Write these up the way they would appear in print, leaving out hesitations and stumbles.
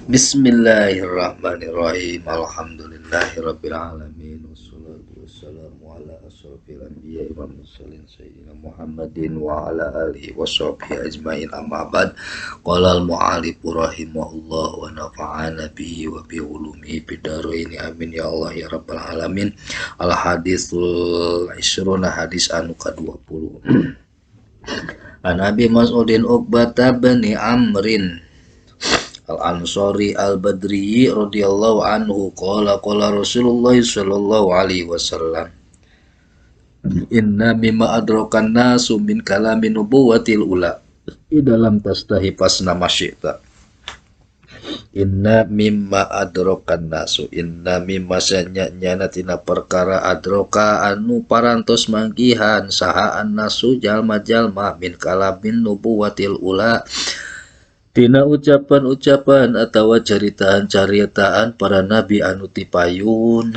Bismillahirrahmanirrahim. Alhamdulillahirabbil alamin wassalatu wassalamu ala asyrafil anbiya'i wal mursalin sayyidina Muhammadin wa ala alihi washabbihi ajmain, amma ba'd. Qala al mu'allif rahimahullah wa nafa'ana bihi wa bi ulumihi fid dharain, amin ya Allah ya rabbal alamin. Al hadisul isruna, hadis anu ka-20. An Abi Mas'udin Uqbah bin Amrin Al-Ansari Al-Badri radhiyallahu anhu qala qala Rasulullah sallallahu alaihi wasallam, inna mimma adrakan nasu min kalami nubuwatil ula idalam tastahi fasna masyi'ta. Inna mimma adrakan nasu, inna mimma sanya-nyana tina perkara adraka anu parantos manggihan saha annasu jalma-jalma min kalamin nubuwatil ula, tina ucapan-ucapan atawa caritaan-caritaan para nabi anu tipayun.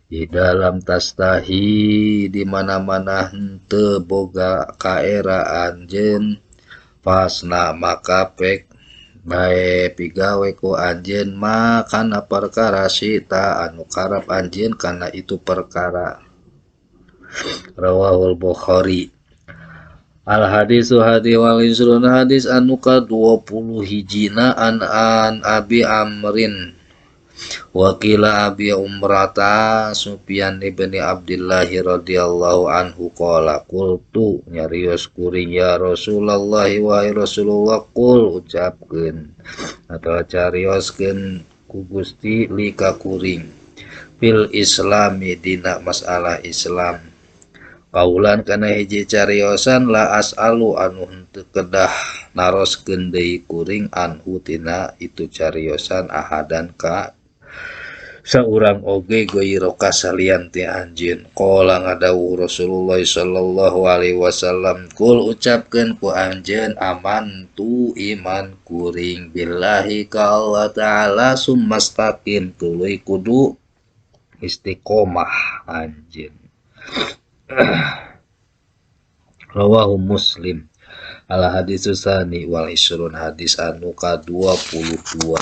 Di dalam tastahi, di mana-mana henteu boga kaera anjeun, fasna maka pek bae pigawe ku anjeun ma kana perkara sita anu karep anjeun kana itu perkara. Rawahul Bukhari. Al hadisu hadi wal isruna, hadis anu ka 20 hijina, an Abi Amrin wakila Abi Umrata Sufyan ibni Abdillah radhiyallahu anhu qala qultu, nyarios kuring, ya Rasulullah wahai Rasulullah, qul ucapkeun atawa carioskeun ku Gusti li ka kuring fil islami dina masalah Islam, kaulan kana hiji cariosan, la as'alu anu henteu kedah naroskeun deui kuring anhu tina itu cariosan ahadan ka saurang oge goiroka salian ti anjeun. Qala ngadawuh Rasulullah sallallahu alaihi wasallam, kul ucapkeun ku anjeun amantu iman kuring billahi ka Allah taala summastaqim tuluy kudu istiqomah anjeun. Rawahu Muslim. Al hadis tsani wal isrun, hadis anu ka-22.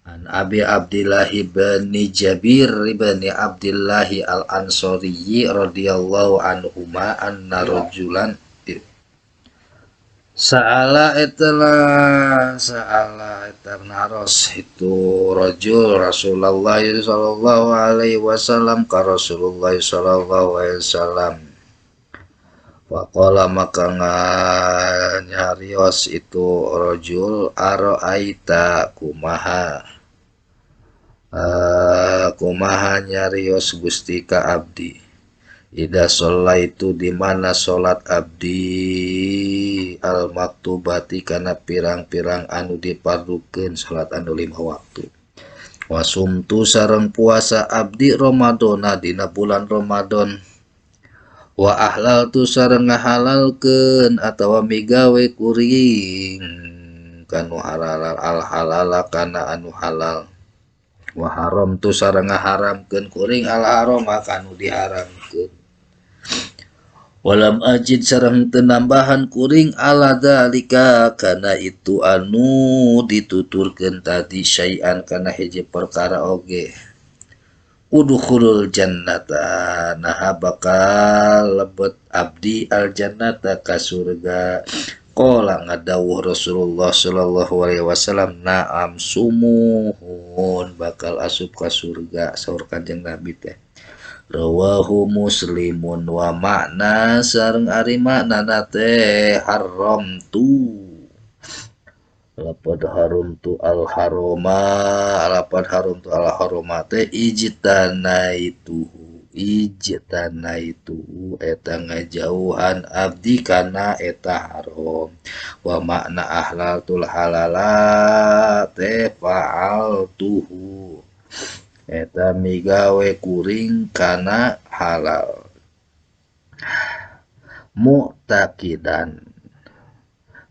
An Abi Abdillah bin Jabir bin Abdillah al Ansari radhiyallahu anhuma anna rajulan sa'ala etela sa'ala eta naros itu rajul Rasulullah sallallahu alaihi wasallam ka Rasulullah sallallahu alaihi wasallam. Faqala maka nyarios itu rajul, ara'aita kumaha, kumaha nyarios Gusti ka abdi, ida itu di mana salat abdi al maktubati kana pirang-pirang anu dipardukeun salat anu 5 waktu, wasumtu sareng puasa abdi Ramadana dina bulan Ramadan, wa ahlaltu sareng ngahalalkeun atawa migawe kuring kanu halal al halala kana anu halal, wa haram tu sareng ngaharamkeun kuring al harama kanu diharamkeun, walam ajid sareng teu nambahan kuring ala dzalika kana itu anu dituturkeun tadi syai'an kana hiji perkara oge, udkhulul jannata naha bakal lebet abdi al jannata ka surga. Qala ngadawuh Rasulullah sallallahu alaihi wasallam, na'am sumuhun bakal asup ka surga saur Kanjeng Nabi teh. Rawahu Muslimun. Wa makna sareng ari maknana teh haram tu lapad harum tu al haroma, lapad harum tu al haroma teh ijtanaituhu, ijtanaituhu eta ngajauhan abdi kana eta haram, wa makna ahlaltul halala teh fa'altuhu eta migawe kuring kana halal, mu'taqidan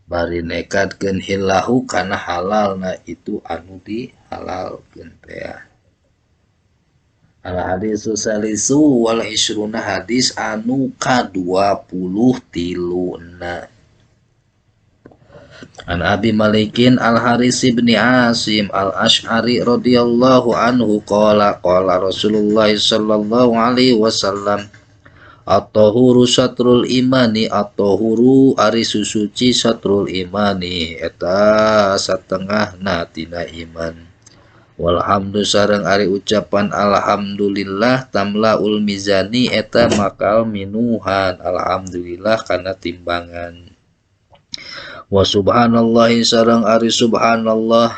bari nekadkeun hilahu kana halalna itu anu dihalalkeun teh. Al hadisu salisu wal isruna, hadis anu ka-23 na. An Abi Malikin Al Haris bin Asim Al Ash'ari radhiyallahu anhu qala qala Rasulullah sallallahu alaihi wasallam at-tahuru satrul imani at-tahuru ari susuci satrul imani eta satengahna tina iman. Walhamdu sareng ari ucapan alhamdulillah tamlaul mizani eta makal minuhan alhamdulillah kana timbangan. Wa subhanallahi sareng ari subhanallah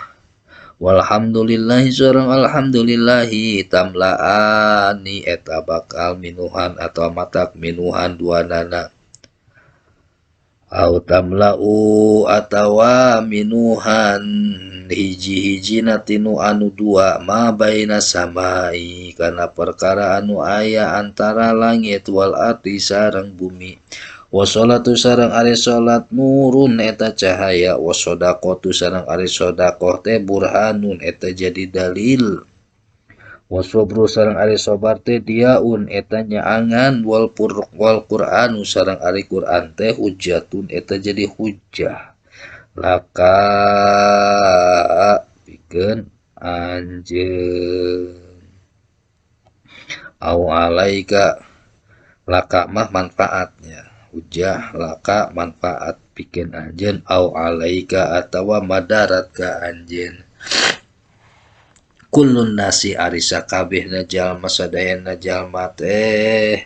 walhamdulillahi sareng alhamdulillahi tamlaani eta bakal minuhan atau matak minuhan duanana au tamla'u atawa minuhan hiji-hijina tinu anu dua ma baina samai kana perkara anu aya antara langit wal ardi sareng bumi. Washolatu sareng ari salat nurun eta cahaya wasodaqatu sareng ari sedekah teh burhanun eta jadi dalil. Wasobru sareng ari sabar teh diaun eta nyaangan wal Qur'anu sareng ari Qur'an teh hujjatun eta jadi hujjah laka pikeun anjeun au alaika laka mah manfaatnya hujjah laka manfaat pikeun anjeun au alaika atawa madarat ka anjeun. Kullun nasi ari sakabehna jalma sadayana jalma teh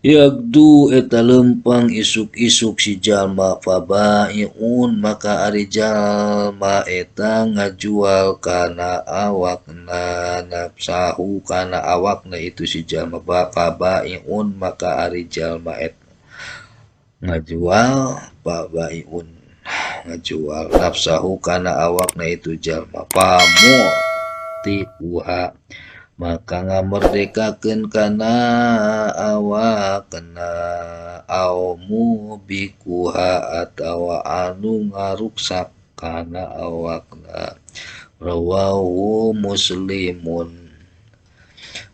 yagdu eta lempang isuk-isuk si jalma fabaiun maka ari jalma eta ngajual kana awakna nafsahu kana awakna itu si jalma fabaiun maka ari jalma eta ngajual fabaiun ngajual nafsahu kana awakna itu jalma pamu tiuha maka ngamerdekakeun kana awakna au mubikuha atawa anu ngaruksak kana awakna rawahu Muslimun.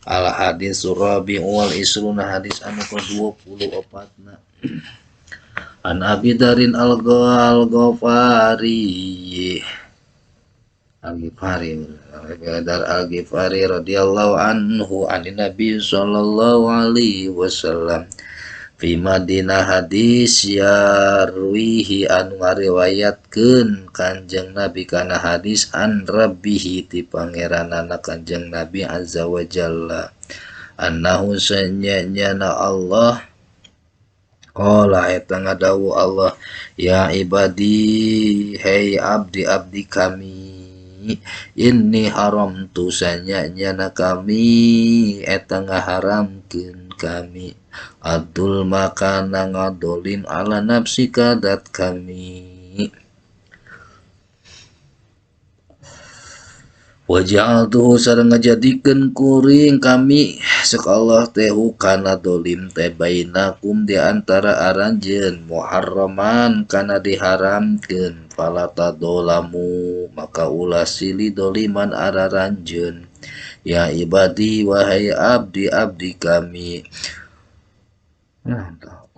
Al hadis rabi wal isruna hadis anu ka-24 na. An Abi Darin Al-Ghafari Al-Ghifari radhiyallahu anhu anin Nabi sallallahu alaihi wasallam fi Madinah hadis yarwihi anu ngariwayatkeun Kanjeng Nabi kana hadis an rabbihi ti pangeranana Kanjeng Nabi azza wa jalla annahu sanyana Allah qala eta ngadawu Allah ya ibadi hei abdi-abdi kami inni haramtu sanyana kami eta ngaharamkeun kami adul makana ngadolim ala nafsi kadat kami waja'altuhu sareng ngajadikeun kuring kami sek Allah teh kana dolim teh bainakum di antara aranjeun muharraman kana diharamkeun fala tadolamu maka ulah silih doliman araranjeun ya ibadi wahai abdi-abdi kami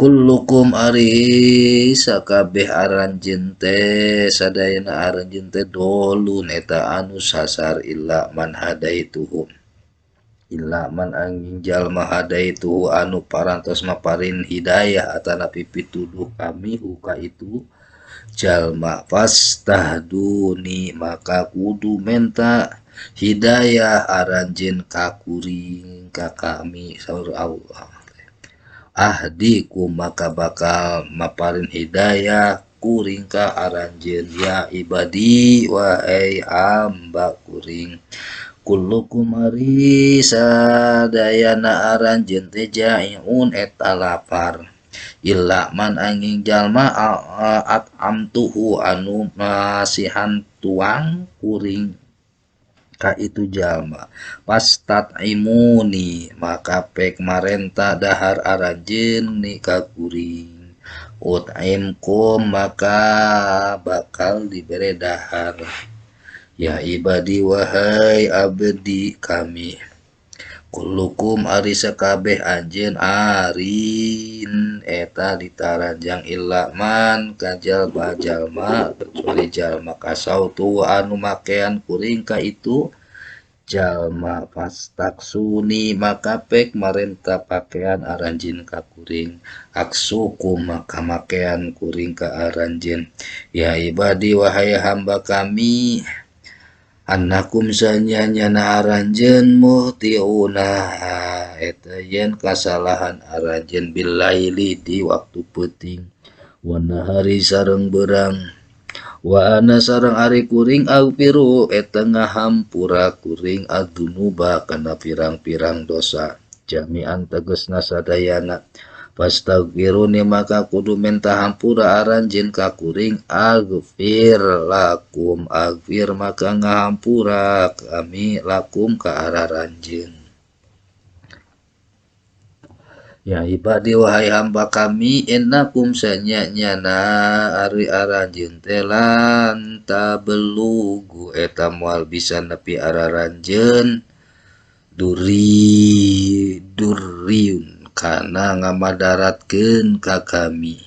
kullukum ari sakabeh aranjeun teh sadayana aranjeun teh dolun eta anu sasar illa man hadaituhu illa man angin jalma hadaituhu anu parantos maparin hidayah atanapi pituduh kami huka itu jalma fastahduni maka kudu menta hidayah aranjeun ka kuring ka kami saur Allah ahdiku maka bakal maparin hidayah kuring ka aranjeun ya ibadi wahai hamba kuring kullukum ari sadayana aranjeun teh jaiun eta lapar illa man angin jalma at'amtuhu anu masihan tuang kuring ka itu jalma pastat'imuni maka pek marenta dahar aranjeun ni ka kuring ut'imkum maka bakal dibere dahar ya ibadi wahai abdi kami Kullukum ari sakabeh anjeun arin eta ditaranjang illa man kajalma jalma kecuali jalma kasautu anu makean kuring ka itu jalma fastaksuni maka pek marenta pakean aranjeun ka kuring aksuku maka makean kuring ka aranjeun ya ibadi wahai hamba kami annakum sanyanyana aranjeun muhtiuna eta yen kasalahan aranjeun bilaili di waktu peuting wa nahari sareng beurang wa ana sareng ari kuring aghfiru eta ngahampura kuring adzunuba kana pirang-pirang dosa jami'an tegasna sadayana fastaghfiruni maka kudu menta hampura aranjeun ka kuring aghfir lakum aghfir maka ngahampura kami lakum ka aranjeun ya ibadi wahai hamba kami innakum sanyanyana ari aranjeun teh lan tabelugu eta moal bisa nepi araranjeun duri duriun kana ngamadaratkeun ka kami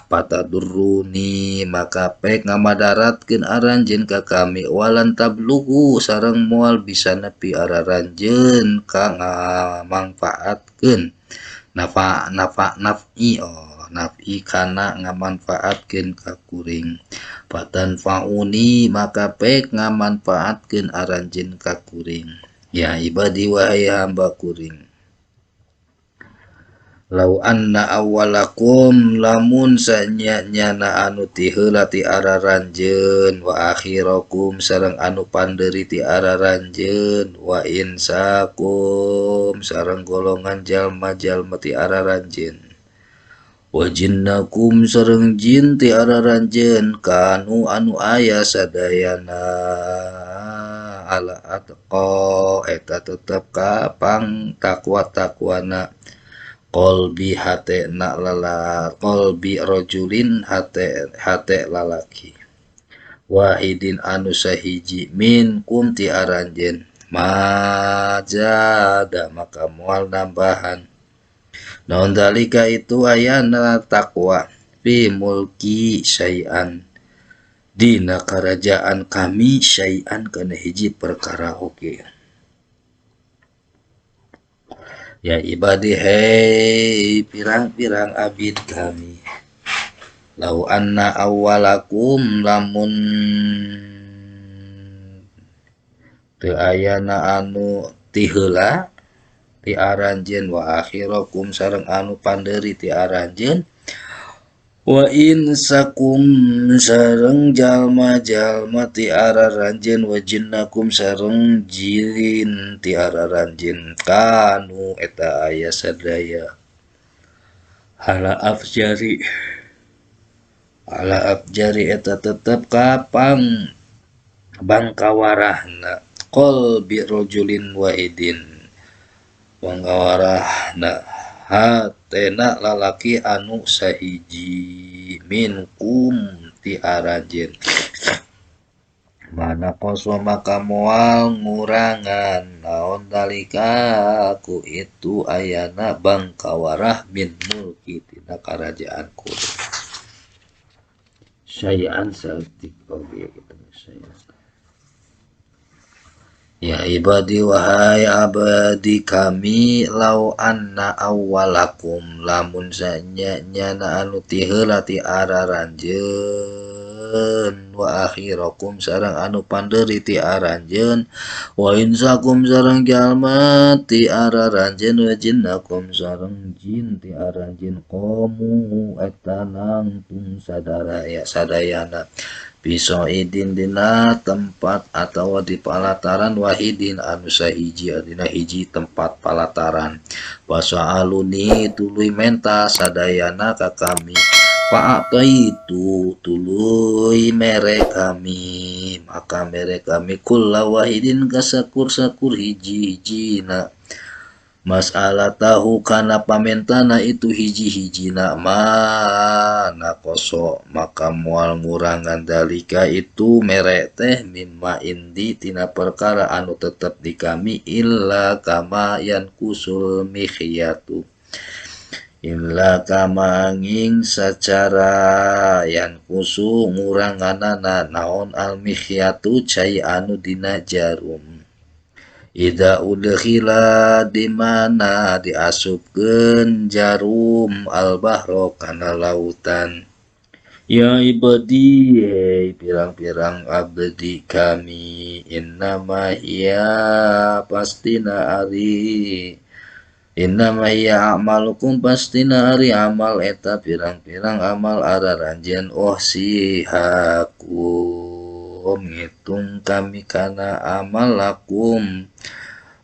patadurruni maka pek ngamadaratkeun aranjeun ka kami walan tablughu sareng moal bisa nepi araranjeun ka ngamangfaatkeun nafa nafa naf'i oh naf'i kana ngamanfaatkeun ka kuring patanfauni maka pek ngamanfaatkeun aranjeun ka kuring ya ibadi wahai hamba kuring lau anna awwalakum lamun sanyanyana anu ti heula ti araranjeun wa akhirakum sareng anu pandeuri ti araranjeun wa insakum sareng golongan jalma-jalma ti araranjeun wa jinnakum sareng jin ti araranjeun kanu anu aya sadayana ala atqa eta tetep ka pang takwa-takwana qalbi hate na lala qalbi rajulin hate hate lalaki wahidin anu sahiji minkum ti aranjeun majada maka moal nambahan naon dalika itu ayana takwa fi mulki syai'an dina karajaan kami syai'an kana hiji perkara oge. Ya ibadi hei pirang-pirang abid kami lau anna awwalakum lamun teu ayana anu ti heula ti aranjeun wa akhirakum sareng anu pandeuri ti aranjeun wa insakum sareng jalma-jalma ti araranjeun wa jinnakum sareng jin ti araranjeun kanu eta aya sadaya ala afjari eta tetep ka pang bangkawarahna qalbi rajulin wahidin bangkawarahna hatena lalaki anu sahiji minkum ti aranjeun mana koso maka moal ngurangan naon dalika ku itu ayana bangkawarah min mulki tina karajaan kuring syai'an saeutik oge kitu syai'an. Ya ibadi wahai abadi kami lau anna awwalakum lamun sanyanyana anu ti heula ti araranjeun wa akhirakum sareng anu pandeuri ti aranjeun wa insakum sareng jalma ti araranjeun wa jinnakum sareng jin ti aranjeun qamu eta nangtung sadaraya sadayana bisoidin dina tempat atau di palataran wahidin anu sahiji dina hiji tempat palataran fasaaluni tuluy menta sadayana ka kami fa'ataitu tuluy mere kami maka mere kami kulla wahidin ka sakur-sakur hiji-hijina Mas'alatahu kana pamentana itu hiji-hijina mana koso maka moal ngurangan dalika itu mere teh mimma indi tina perkara anu tetep di kami illa kama yankusul mikhyatu illa kama angin sacara yankusu nguranganana naon al mikhyatu cai anu dina jarum ida udkhila di mana diasupkeun jarum al bahro kana lautan ya ibadi hei pirang-pirang abdi kami innama hiya pastina ari innama hiya a'malukum pastina ari amal eta pirang-pirang amal araranjeun oh sihakum ngitung kami kana amal lakum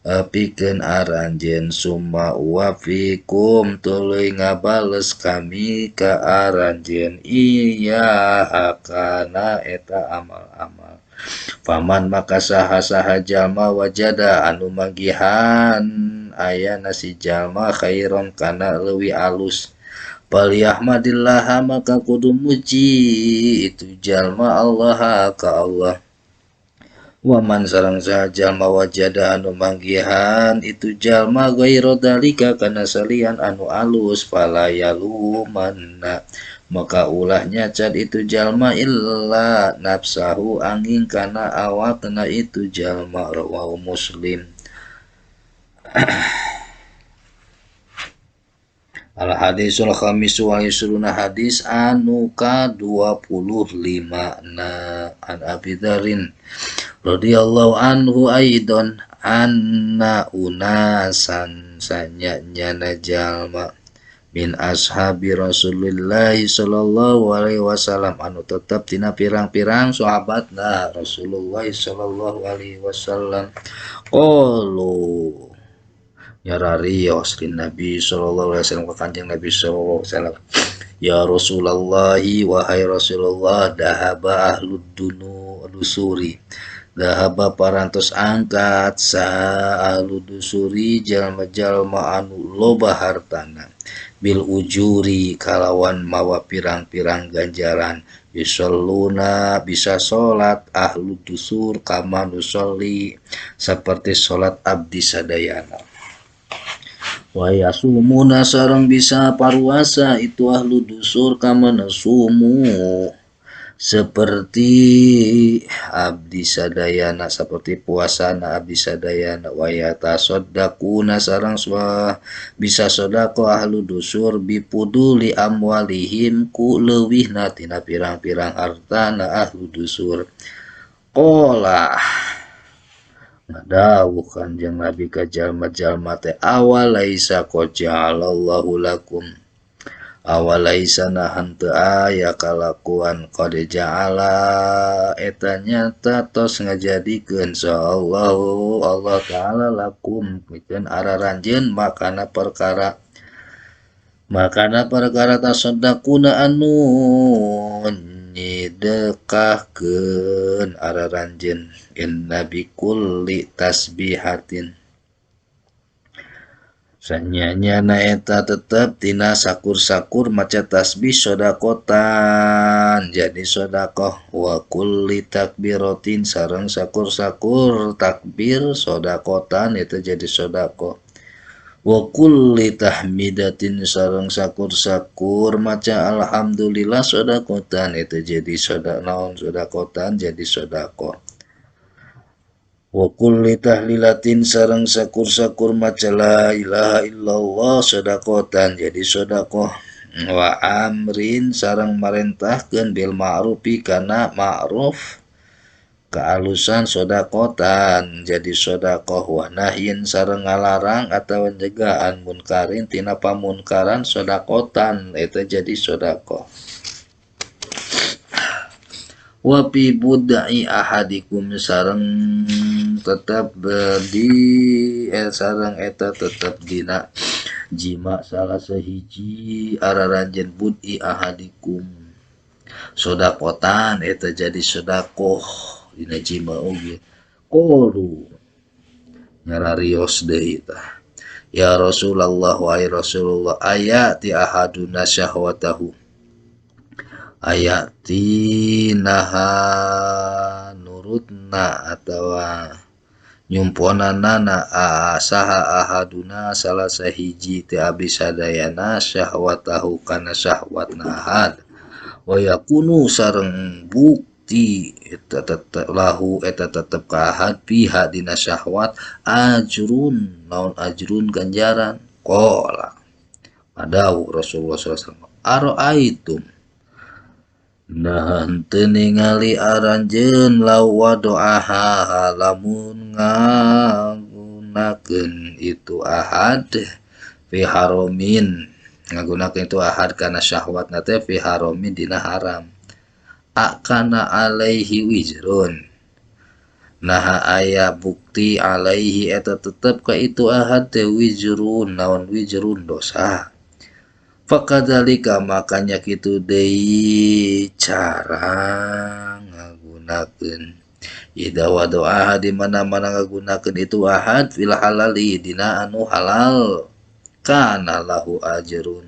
pikeun aranjeun summa wafikum tuluy ngabales kami ka aranjeun iya kana eta amal-amal faman maka saha-saha jalma wajada anu manggihan aya nasi jalma khairon kana leuwih alus faliyahmadillah maka kudu muji itu jalma Allah ka Allah waman sareng saha jalma wajada anu manggihan itu jalma ghairu dalika kana salian anu alus fala yalumanna maka ulah nyacat itu jalma illa nafsahu angin kana awakna itu jalma rawahu Muslim. Al hadisul khamisu wal isruna hadis anu ka 25 na an Abi Dzarrin radhiyallahu anhu aidon anna unasan sanya-nyana jalma min ashabi Rasulillah sallallahu alaihi wasallam anu tetep tina pirang-pirang sahabatna Rasulullah sallallahu alaihi wasallam qalu nyararios lin Nabi sallallahu alaihi wasallam ka Kanjeng Nabi sallallahu alaihi wasallam ya Rasulullah wahai Rasulullah dahaba ahlud dunu dusuri dahaba parantos angkat sa ahlud dusuri jalma-jalma anu loba hartana bil ujuri kalawan mawa pirang-pirang ganjaran yusalluna bisa salat ahlu dusur kama nusolli seperti salat abdi sadayana wa yasumuna sareng bisa paruasa itu ahlu dusur kama nasumu seperti abdi sadayana seperti puasana abdi sadayana wa yatasaddaquna sareng bisa sedekah ahlu dusur bipuduli amwalihim ku leuwihna tina pirang-pirang hartana ahlu dusur qala ngadawuh Kanjeng Nabi ka jalma-jalma teh awalaisa qad ja'alallahu lakum awalaisa nahan teu aya kalakuan qad ja'ala eta nyata tos ngajadikeun sahallahu Allah ta'ala lakum pikeun araranjeun makana perkara tasaddaquna anu nyedekahkeun araranjeun inna bikulli tasbihatin sanyanyana eta tetep tina sakur-sakur maca tasbih sodakotan jadi sodakoh wa kulli takbiratin sareng sakur-sakur takbir sodakotan itu jadi sodakoh wa kulli tahmidatin sareng sakur-sakur maca alhamdulillah sodakotan itu jadi sodak naon sodakotan jadi sodakoh wa kulli tahlilatin sareng sakur-sakur maca la ilaha illallah sodakotan jadi sodakoh wa amrin sareng marentahkeun bil ma'rufi kana ma'ruf kaalusan sodakotan jadi sodakoh wa nahyin sareng ngalarang atawa nyegahan munkarin tina pamunkaran sodakotan itu jadi sodakoh wa fi bud'i ahadikum sareng tetap di sareng eta tetep dina jima salah sahiji araranjeun bud'i ahadikum sodakotan eta jadi sodakoh dina jima oge qalu nyararios deui tah Ya Rasulullah wa Rasulullah ayati ahaduna syahwatahu ayati naha nurutna atawa nyumponanana saha ahaduna salah sahiji ti abdi sadayana syahwatahu kana syahwatna ahad wa yakunu sareng bukti eta tetep lahu eta tetep ka ahad piha dina syahwat ajrun naon ajrun ganjaran qala padau Rasulullah sallallahu alaihi wasallam araaitum nah henteu ningali aranjeun law wadoaha lamun ngagunakeun itu ahad fi haramin ngagunakeun itu ahad kana syahwatna teh fi haramin dina haram akana alaihi wizrun nah aya bukti alaihi eta tetep ka itu ahad teh wizrun naon wizrun dosa. Fakadzalika makanya kitu deui cara ngagunakeun idza wadoa di mana-mana ngagunakeun itu ahad fil halali dina anu halal kana lahu ajrun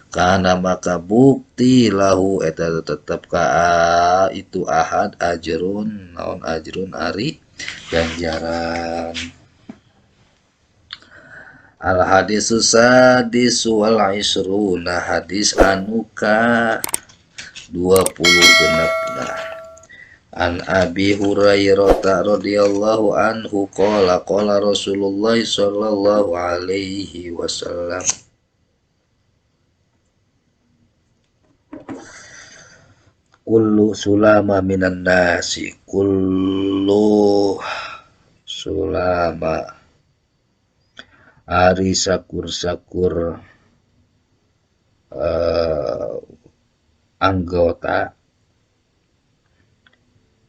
kana maka bukti lahu eta tetep ka itu ahad ajrun naon ajrun ari ganjaran. Al hadisu sadisu wal isruna hadis anu ka 20 genepna an Abi Hurairah radhiyallahu anhu qala qala Rasulullah sallallahu alaihi wasallam kullu sulama minan nasi kullu sulama ari sakur-sakur anggota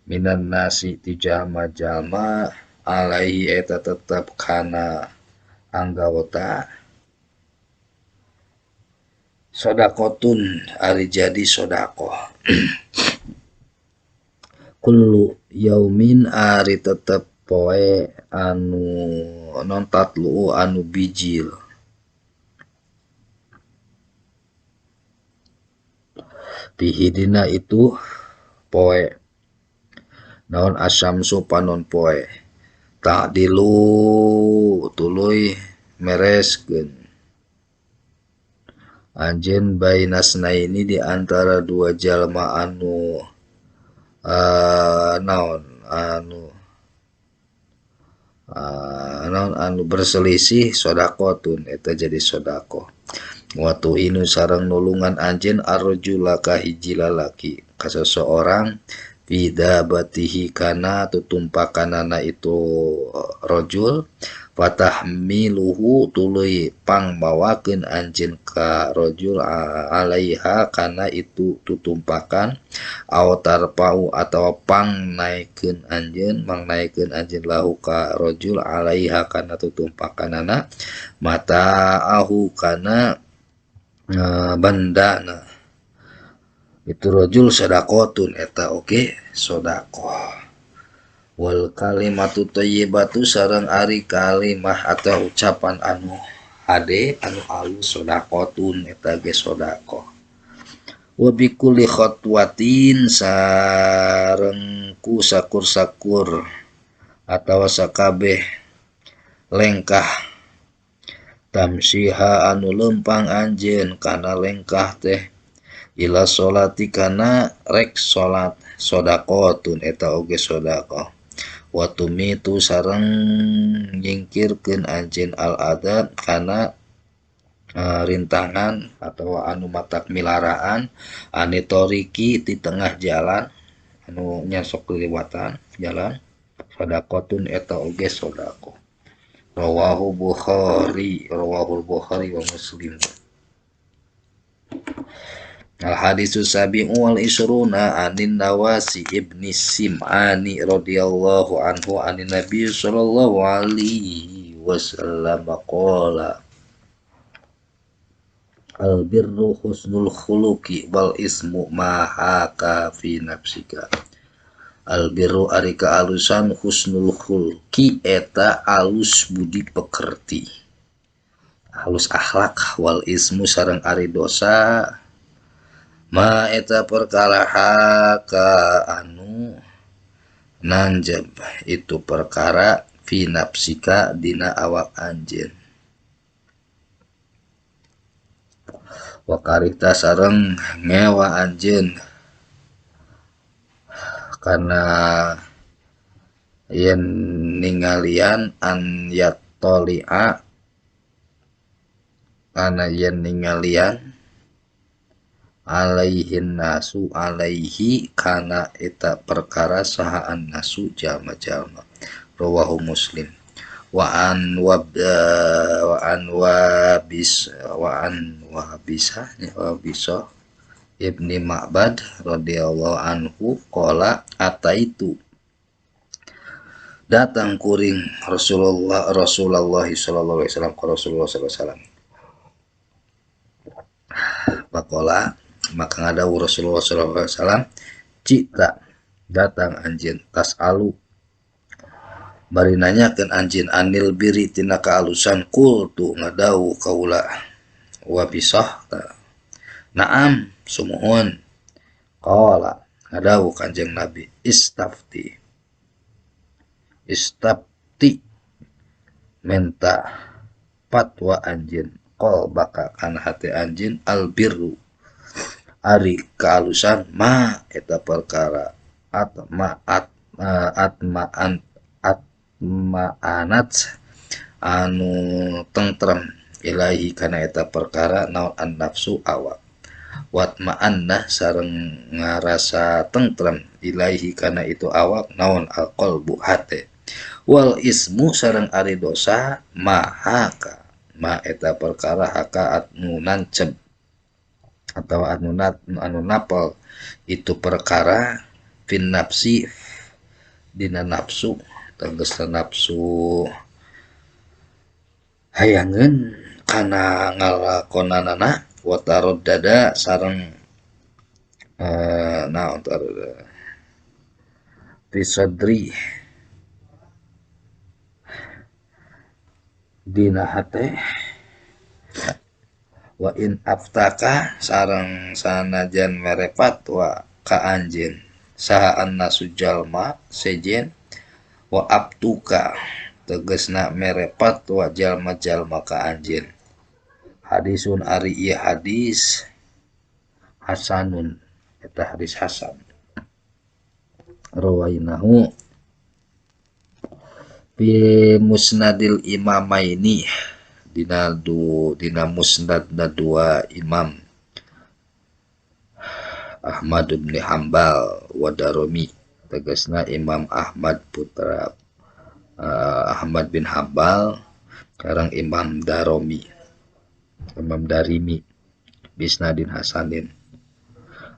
minan nasi ti jalma-jalma alaihi eta tetep kana anggota sodaqotun ari jadi sodakoh kullu yaumin ari tetep poe anu non tatlu anu bijil pihidina itu poe naon asyamsu panon poe ta'dilu tuluy mereskeun anjeun bainasnaini di antara dua jalma anu naon anu naon anu berselisih sodaqotun eta jadi sodakoh watu inu sareng nulungan anjeun arjula ka hiji lalaki ka seseorang bidabatihi kana tutumpakanana itu rajul fatahmiluhu tuluy pangmawakeun anjeun ka rajul alaiha kana itu tutumpakan aw tarpau atawa pang naikeun anjeun mangnaikeun anjeun lahu ka rajul alaiha kana tutumpakanana mata'ahu kana bandana itu rajul sadaqatun eta oge sedekah wal kalimatu thayyibatu sareng ari kalimah atau ucapan anu hade anu alus sedaqatun eta ge sedekah wa bikulli khatwatin sareng ku sakur-sakur atawa sakabeh lengkah tamsiha anu lempang anjeun kana lengkah teh ila sholati kana rek salat sedaqatun eta oge sedekah wa tumitu sareng nyingkirkeun anjeun al adab kana rintangan atau anu matak milaraan ane toriki di tengah jalan anu nyasok liwatan jalan sedaqatun eta oge sedekah rawahu Bukhari rawahul Bukhari wa Muslim. Al hadisu sabi'u wal isruna anin Nawasi ibni Sim'ani radhiyallahu anhu anin Nabi sallallahu alaihi wasallam qala al birru husnul khuluqi wal ismu ma haka fi nafsika. Al birru ari kaalusan husnul khuluqi eta alus budi pekerti. Halus akhlak wal ismu sareng ari dosa ma eta perkara haka anu nanjeb itu perkara fi nafsika dina awak anjeun wa karita sareng ngewa anjeun kana yen ningalian an yattali'a kana yen ningalian alaihin nasu alaihi kana eta perkara saha annasu jalma-jalma rawahu Muslim wa an wabisa ibni Ma'bad radhiyallahu anhu qala ataitu datang kuring Rasulullah sallallahu alaihi wasallam ka Rasulullah sallallahu alaihi wasallam faqala maka ngadawuh Rasulullah sallallahu alaihi wasallam cita datang anjeun tasalu bari nanyakeun anjeun anil biri tina kaalusan qultu ngadawuh kaula wa bisah na'am sumuhun qala ngadawuh Kanjeng Nabi istafti menta fatwa anjeun qalbaka kana hate anjeun albirru ari kaalusan ma eta perkara atma'anat anu tentrem ilahi kana eta perkara naon an nafsu awak watma'anna sareng ngarasa tentrem ilahi kana itu awak naon al qalbu hate wal ismu sareng ari dosa mahaka ma eta perkara haka anu nancep atau anu napel itu perkara fin nafsi dina nafsu tegasna nafsu hayangeun kana ngalakonanana wa taraddada sareng naon taraddada fi sadri dina hate wa in aftaka sareng sanajan mere fatwa ka anjeun saha annasu jalma sejen wa abtuka tegasna mere fatwa jalma-jalma ka anjeun hadisun ari ieu hadis hasanun eta hadis hasan rawainahu fi musnadil imamaini dina musnadna dua imam Ahmad bin Hanbal wa Darimi tegasna Imam Ahmad putra Ahmad bin Hanbal sareng Imam Darimi bisnadin hasanin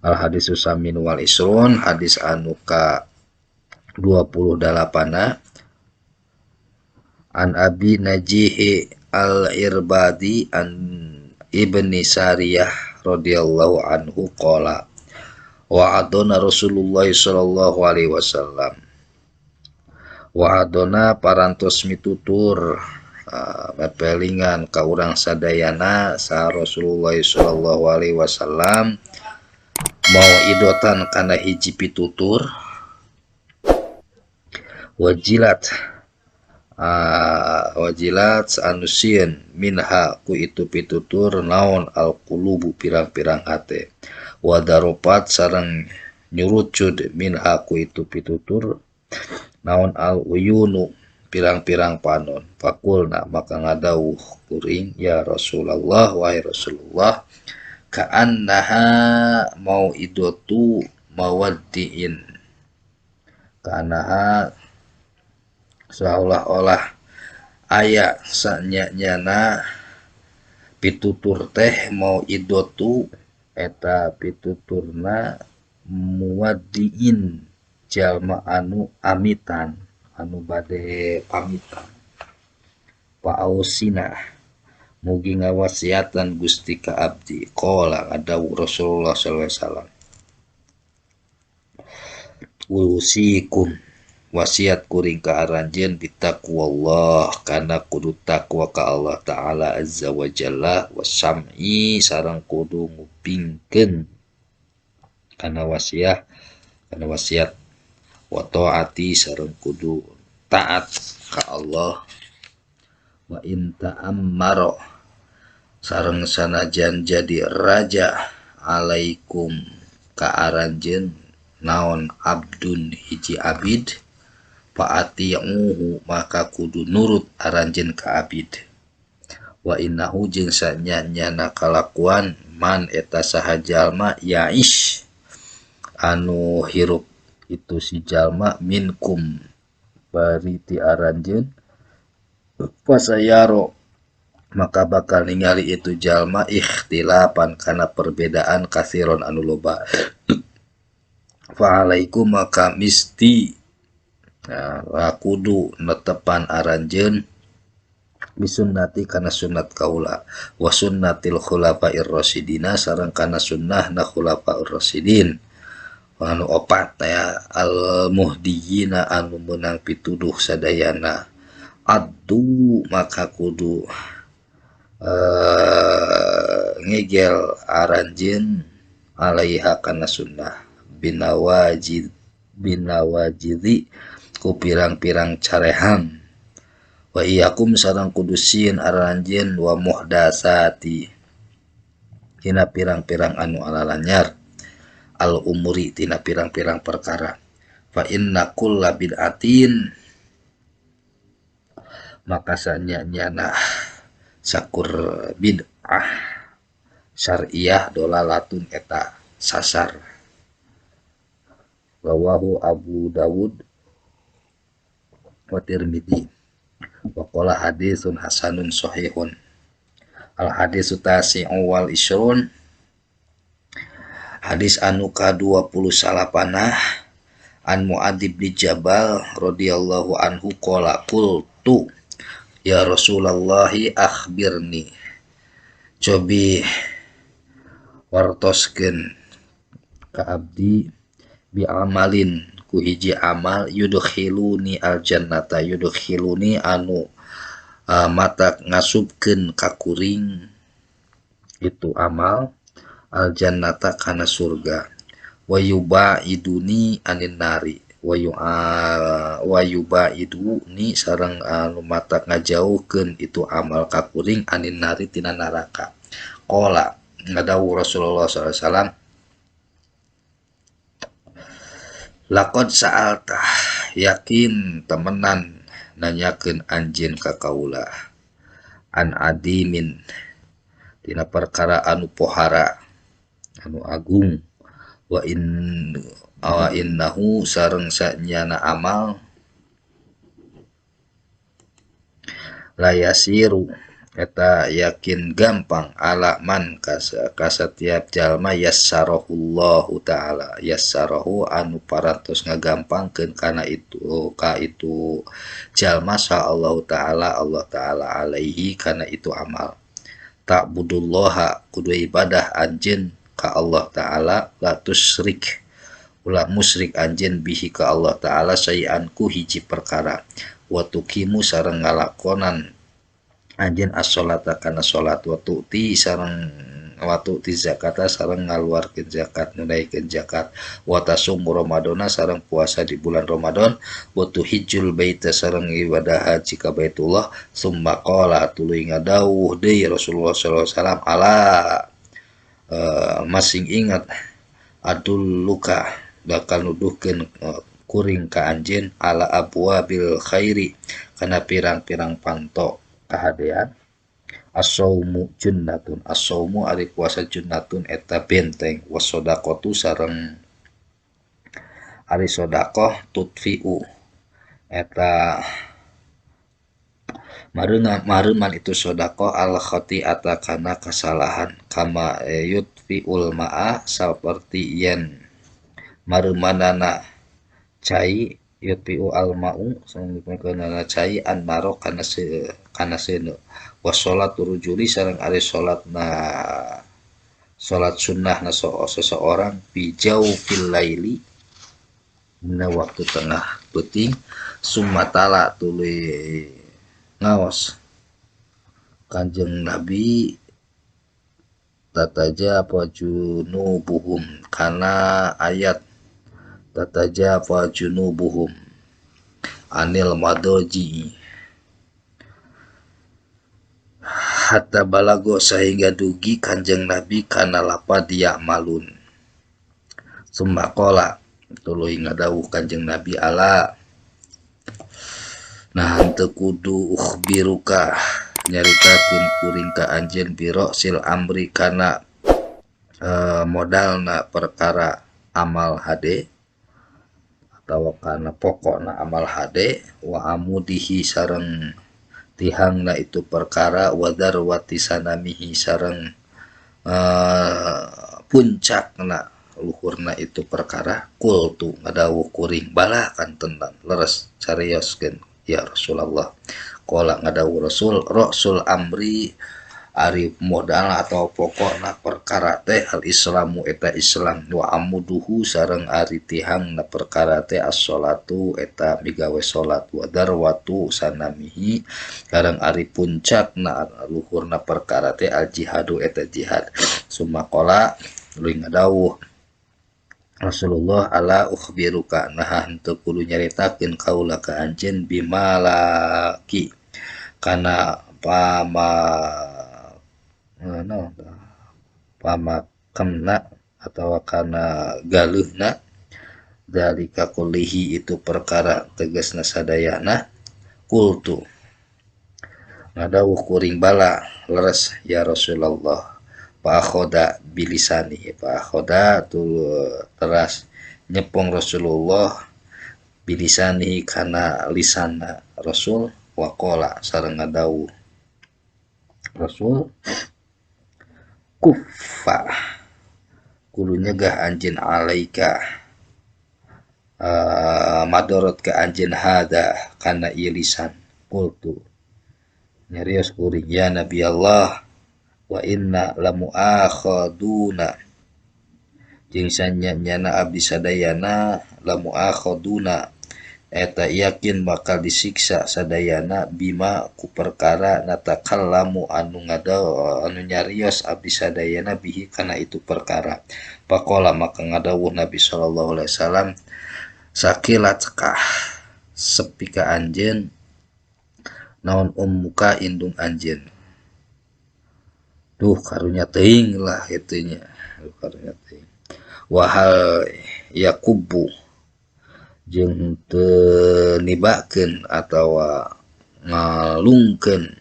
al hadisu samin wal isrun hadis anu ka 28 an Abi Najihi al-Irbadi an Ibni Sariyah radhiyallahu anhu qala wa'adona Rasulullah sallallahu alaihi wasallam wa'adona parantos mitutur mepelingan ka urang sadayana sa Rasulullah sallallahu alaihi wasallam mau idotan kana hiji pitutur wajilat wajilat anu sieun minha ku itu pitutur naon alqulubu pirang-pirang hate wadaropat sareng nyurucud minha ku itu pitutur naon al uyunu pirang-pirang panon fakulna maka ngadawuh kuring ya Rasulullah wahai Rasulullah ka'annaha mau'idatu mawaddiin ka'annaha seolah-olah aya sanya-nyana pitutur teh mau'idatu eta pituturna muwaddiin jalma anu amitan anu bade pamitan fa'ausina mugi ngawasiatan Gusti ka abdi qala ngadawuh Rasulullah sallallahu alaihi wasallam usikum Wasiat kuring ka aranjeun bitaqwallah kana kudu takwa ka Allah Ta'ala azza wa jalla wasam'i sareng kudu ngupingkeun kana wasiat wa taati sareng kudu taat ka Allah wa in ta'ammara sareng sanajan jadi raja alaikum ka aranjeun naon abdun hiji abid faati'uhu maka kudu nurut aranjeun ka abid wa innahu jeung sanyana kalakuan man eta saha jalma yaish anu hirup itu si jalma minkum bari ti aranjeun fasayaro maka bakal ningali itu jalma ikhtilafan kana perbedaan kasiron anu loba fa alaikum maka misti kudu netepan aranjeun bisunnati kana sunnat kaula wa sunnatil khulafair rasyidina sareng kana sunnahna khulafaur rasyidin anu opat ya al muhdiyina anu meunang pituduh sadayana addu maka kudu ngegel aranjeun alaiha kana sunnah binawajidi ku pirang-pirang carehan wa iyyakum sareng kudu sieun aranjeun wa muhdasati tina pirang-pirang anu alalanyar al umuri tina pirang-pirang perkara fa inna kulla bid'atin maka sanya-nyana sakur bid'ah syariah dolalatun eta sasar rawahu Abu Dawud wa Tirmidzi wa qala haditsun hasanun sahihun. Al hadisu tasi'u wal isrun hadis anu ka-29 an Mu'adz bin Jabal radhiyallahu anhu qala qultu ya Rasulullah akhbirni cobi wartoskeun ka abdi bi amalin ku hiji amal yudkhiluni aljannata yudkhiluni anu mata ngasupkeun ka kuring itu amal aljannata kana surga wa yubaiduni anin nari wa yubaiduni sareng anu mata ngajauhkeun itu amal ka kuring anin nari tina neraka. Qala ngadawuh Rasulullah sallallahu alaihi wasallam laqad sa'alta yakin temenan nanyakeun anjeun ka kaula an adimin tina perkara anu pohara anu agung wa in awa innahu sareng sanyana amal layasiru eta yakin gampang ala man kasatiap jalma yassarahullahu ta'ala yassarahu anu parantos ngagampangkeun kana itu ka itu jalma sa Allah ta'ala Allah ta'ala alaihi kana itu amal ta'budullaha kudu ibadah anjeun ka Allah ta'ala la tusyrik ulah musyrik anjeun bihi ka Allah ta'ala sayan ku hiji perkara wa tuqimu sareng ngalakonan anjeun as-sholata kana salat wa tu'ti sareng wa tu'ti zakata sareng ngaluarkeun zakat nunaikeun zakat wa tasumu ramadana sareng puasa di bulan Ramadan wa tuhijjul baita sareng ibadah haji ka Baitullah summa qala tuluy ngadawuh deui Rasulullah sallallahu alaihi wasallam ala masing ingat adulluka bakal nuduhkeun kuring ka anjeun ala abwabil khairi kana pirang-pirang panto kahadean as-saumu junnatun as-saumu ari puasa junnatun eta benteng was-shadaqatu sareng ari sedekah tutfiu eta mareuman itu sedekah al khati'ata kana kasalahan kama yutfiul ma'a saperti yen mareumanana cai yutfiu al ma'u sareng cai an naro kana kana seuneu wa sholatu rujuli sareng ari salatna salat sunnah na seseorang fi jaufil laili dina waktu tengah peuting summa tala tuluy ngaos Kanjeng Nabi tatajafa junubuhum kana ayat tatajafa junubuhum anil madoji hatta balago sehingga dugi Kanjeng Nabi kana lapad ya'malun summa qala tuluy ngadawuh Kanjeng Nabi ala nah henteu kudu ukhbiruka nyaritakeun kuring ka anjeun bi ra'sil amri kana modalna perkara amal hade atawa kana pokokna amal hade wa amudihi sareng tihangna itu perkara wa darwati sanamihi sareng puncakna luhurna itu perkara qultu ngadawuh kuring bala kantenan leres carioskeun ya Rasulullah. Qala ngadawuh Rasul ra'sul amri ari modal atau pokokna perkara teh al islamu eta Islam wa amuduhu sareng ari tihangna perkara teh as-sholatu eta migawe salat wa darwatu sanamihi sareng ari puncakna luhurna perkara teh al jihadu eta jihad summa qala tuluy ngadawuh Rasulullah ala ukhbiruka nah henteu kudu nyaritakeun kaula ka anjeun bimalaki kana pama pamakemna atawa kana galeuhna dalika kullihi itu perkara tegasna sadayana qultu ngadawuh kuring bala leres ya Rasulullah fa akhoda bilisani fa akhoda teras nyepong Rasulullah bilisani kana lisana Rasul waqala sareng ngadawuh Rasul kuffa kudu nyegah anjeun alaika madorot ka anjeun hada kana ieu lisan qultu nyarios kuring ya Nabi Allah wa inna lamuakhaduna jeung sanyana abdi sadayana lamuakhaduna eta yakin bakal disiksa sadayana bima ku perkara natakallamu anu ngadaw anu nyarios abdi sadayana bihi kana itu perkara faqala maka ngadawuh Nabi sallallahu alaihi wasallam sakilatkah sepi ka anjeun naon ummuka indung anjeun duh karunya teuing lah kitu nya karunya teuing wahal yakubu jeung teu nibakeun atawa ngalungkeun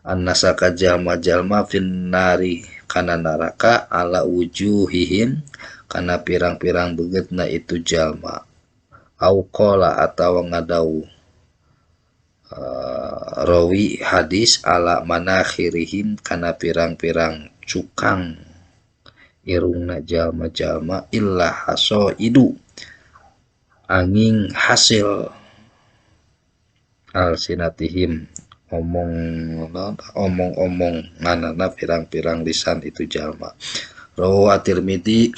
annasa ka jalma-jalma finnari kana neraka ala wujuhihim kana pirang-pirang beungeutna itu jalma au qala atawa ngadawuh rawi hadis ala manakhirihim kana pirang-pirang cukang irungna jalma-jalma illa hasaidu angin hasil alsinatihim omong-omong nganana pirang-pirang lisan itu jalma rawahu At-Tirmidzi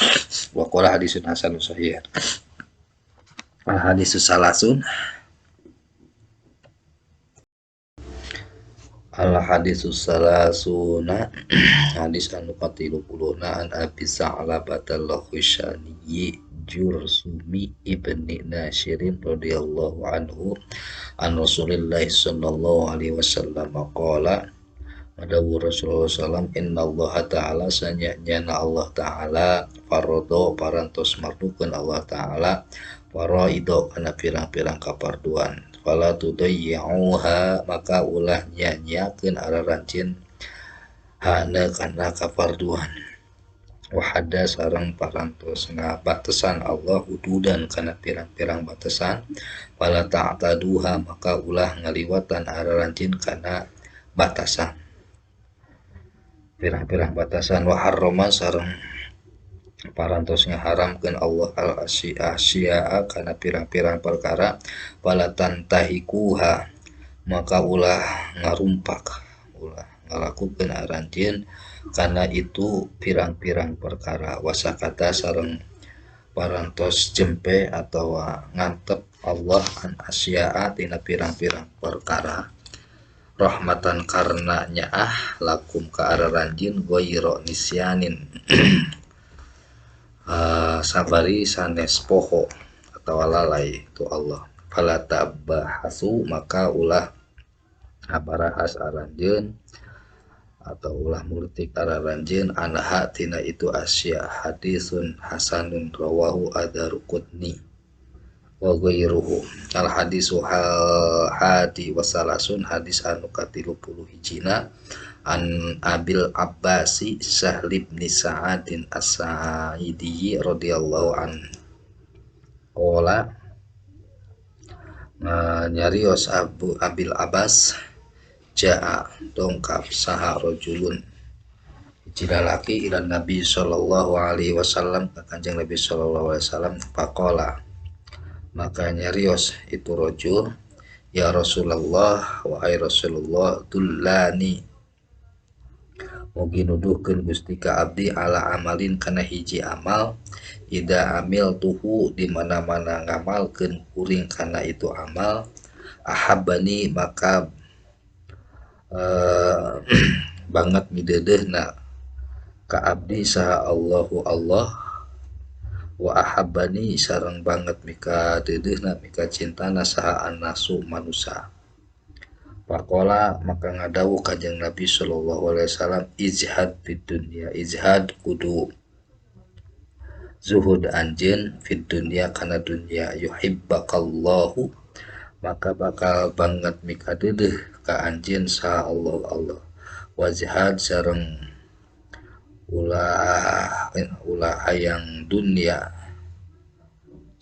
wa qala hadisun hasanun sahih. Al hadisus salasun al hadisus salasuna hadis anu ka-30 an Abi Sa'labah al-Khushani Jursumi ibni Nashirin radhiyallahu anhu an Rasulillah sallallahu alaihi wasallam qala adawu Rasulullah sallam innallaha ta'ala sanyana Allah ta'ala farado parantos mardukeun Allah ta'ala faraido kana pirang-pirang kaparduan fala tudayyi'uha maka ulah nya-nyakeun ararancin hana kana kaparduan wahada sareng parantos ngabatesan Allah hududan kana pirang-pirang batasan fala ta'taduha maka ulah ngaliwatan ararancin kana batasan pirang-pirang batasan wa harrama sareng parantos ngaharamkeun Allah al asyi'a kana pirang-pirang perkara fala tantahikuha maka ulah ngarumpak ulah ngalakukeun aranjeun kana itu pirang-pirang perkara wasakata sareng parantos jempe atawa ngantep Allah an asya'a tina pirang-pirang perkara rahmatan karena nyaah lakum ka araranjeun ghaira nisyanin sabari sanes poho atawa lalai tu Allah fala tabahasu maka ulah ngabarahas aranjeun atau ulah murtik araranjeun anha tina itu asya hadisun hasanun rawahu ad-Daruqutni wa ghairuhu. Al hadisu hadi wasalasun hadis anu ka-30 hijina an Abil Abbasi Sahl bin Sa'adin As-Sa'idi radhiyallahu an qala nyarios Abu Abil Abbas jaa dongkap saha rajulun hiji lalaki ila Nabi sallallahu alaihi wasallam ka Kanjeng Nabi sallallahu alaihi wasallam faqala maka nyarios itu rajul ya Rasulullah wahai Rasulullah dullani mugi nuduhkeun Gusti ka abdi ala amalin kana hiji amal ida amil tuhu di mana-mana ngamalkeun kuring kana itu amal ahabbani maka banget mideudeuhna ka abdi saha Allahu Allah wa ahabbani sareng banget mika deudeuhna mika cintana saha annasu manusa. Faqala maka ngadawuh Kanjeng Nabi sallallahu alaihi wasallam izhad fid dunya izhad kudu zuhud anjeun fid dunya kana dunya yuhibbakallahu maka bakal banget mika deudeuh ka anjeun saha Allah Allah wazhad sareng ulah ulah hayang dunya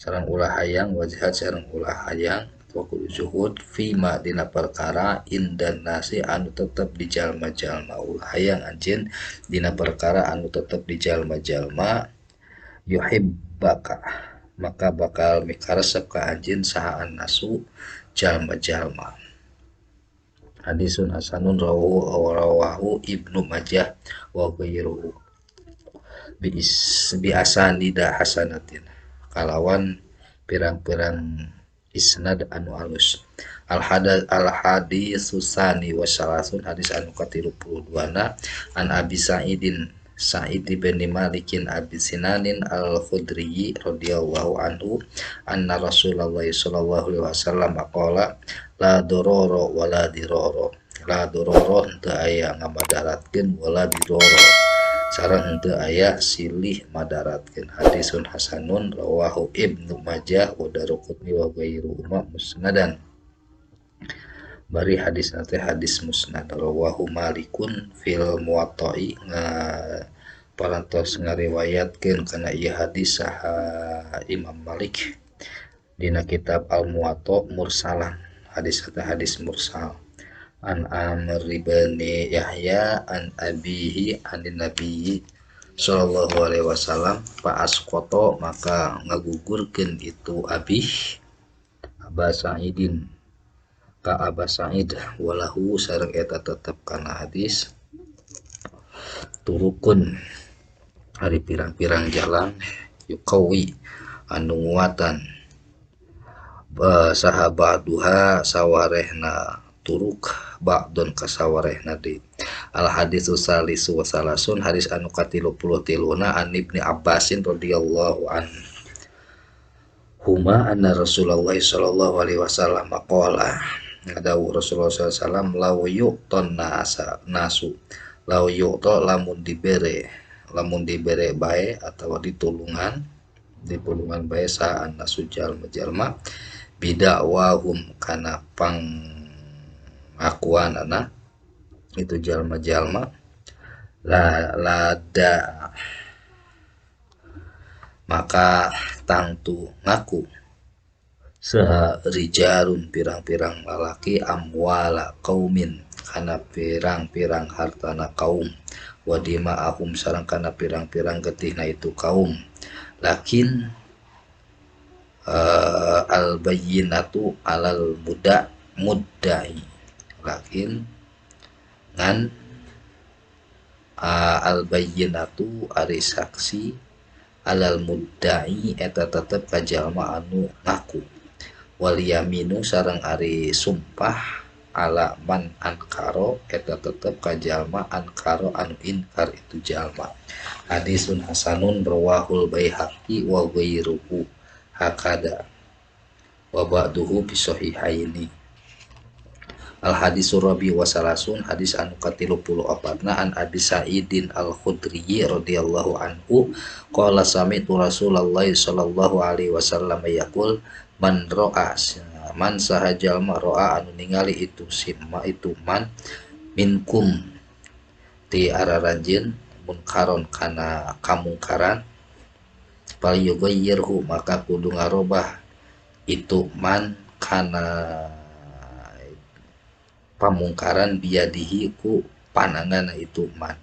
sareng ulah hayang wazhad sareng ulah hayang wa kudu zuhud fima dina perkara indan nasi anu tetep di jalma-jalma ulah hayang anjeun dina perkara anu tetep di jalma-jalma yuhibbaka maka bakal mikaresep ka anjeun saha annasu jalma-jalma. Hadisun hasanun rawahu Ibnu Majah wa ghairuhu bi asanida hasanatin kalawan pirang-pirang isnad anu alus. Al hadis susani wa salasun hadis anu ka-32 na an Abi Sa'idin Sa'id bin Malikin Abi Sinanin Al-Khudri radhiyallahu anhu anna Rasulullah sallallahu alaihi wasallam qala la dororo wala diroro la dororo henteu aya ngamadaratkeun wala diroro sareng henteu aya silih madaratkeun. Hadisun hasanun rawahu Ibnu Majah wa Daruqutni wa ghairuhuma musnadan. Bari hadis teh hadis musnad rawahu Malikun fil Muwatta'i parantos ngariwayatkeun kana ieu hadis saha Imam Malik dina kitab Al Muwatta mursalan hadis teh hadis mursal an Amr bin Yahya an abihi anin Nabi sallallahu alaihi wasallam fa asqata maka ngagugurkeun itu abih Aba Sa'idin ka Aba Sa'id walahu sareng eta tetep kana hadis turukun ari pirang-pirang jalan yuqawi anu nguatan saha ba'duha sawarehna turuk ba'dun kasawarehna di. Al hadisu salisu wa salasun hadis anu ka-33 na an Ibni Abbasin radhiyallahu anhu huma anna Rasulullah sallallahu alaihi wasallam qala ngadawuh Rasulullah sallallahu alaihi wasallam law yu'ton nasa nasu law yu'to lamun dibere bae atawa ditulungan bae saan nasu jalma-jalma bidakwahum kana pangakuan anak itu jalma-jalma la lada maka tangtu ngaku saha rijalun pirang-pirang lalaki amwala kaumin kana pirang-pirang hartana kaum wadima ahum sareng kana pirang-pirang getihna itu kaum lakin al bayyinatu alal muddai lakin ngan al bayyinatu ari saksi alal muddai eta tetep ka jalma anu ngaku. Wal yaminu sareng ari sumpah ala man ankaro eta tetep ka jalma ankaro anu inkar itu jalma. Hadisun hasanun rawahul Baihaqi wa ghairuhu hakada wa ba'duhu fi sahihaini. Al hadisu rabi wa salasun hadis anu ka-34 na an Abi Sa'idin Al-Khudri radhiyallahu anhu qala sami'tu Rasulullah sallallahu alaihi wasallam yaqul man ra'a man saha jalma ra'a anu ningali itu sima itu man minkum ti araranjeun munkaron kana kamungkaran fal yughayyirhu maka kudu ngarobah itu man kana pamungkaran biadihi ku panangan itu man.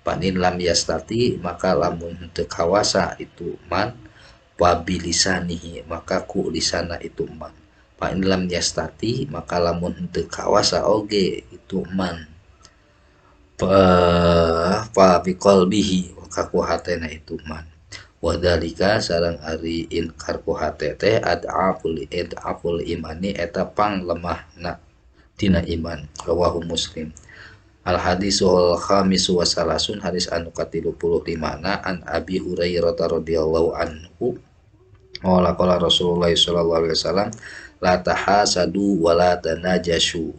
Panin lam yastati maka lamun henteu kawasa itu man wabilisanihi maka ku lisana itu man. Panin lam yastati maka lamun henteu kawasa oge itu man fa biqalbihi maka ku hatena itu man. Wadalika sareng ari inkar ku hate teh ad'aful id'aful imani eta panglemahna tina iman. Rawahu Muslim. Al hadisul khamisu wa salasun hadis anu ka-35 na an Abi Hurairah radhiyallahu anhu qala qala Rasulullah sallallahu alaihi wasallam la tahasadu wa la tanajashu.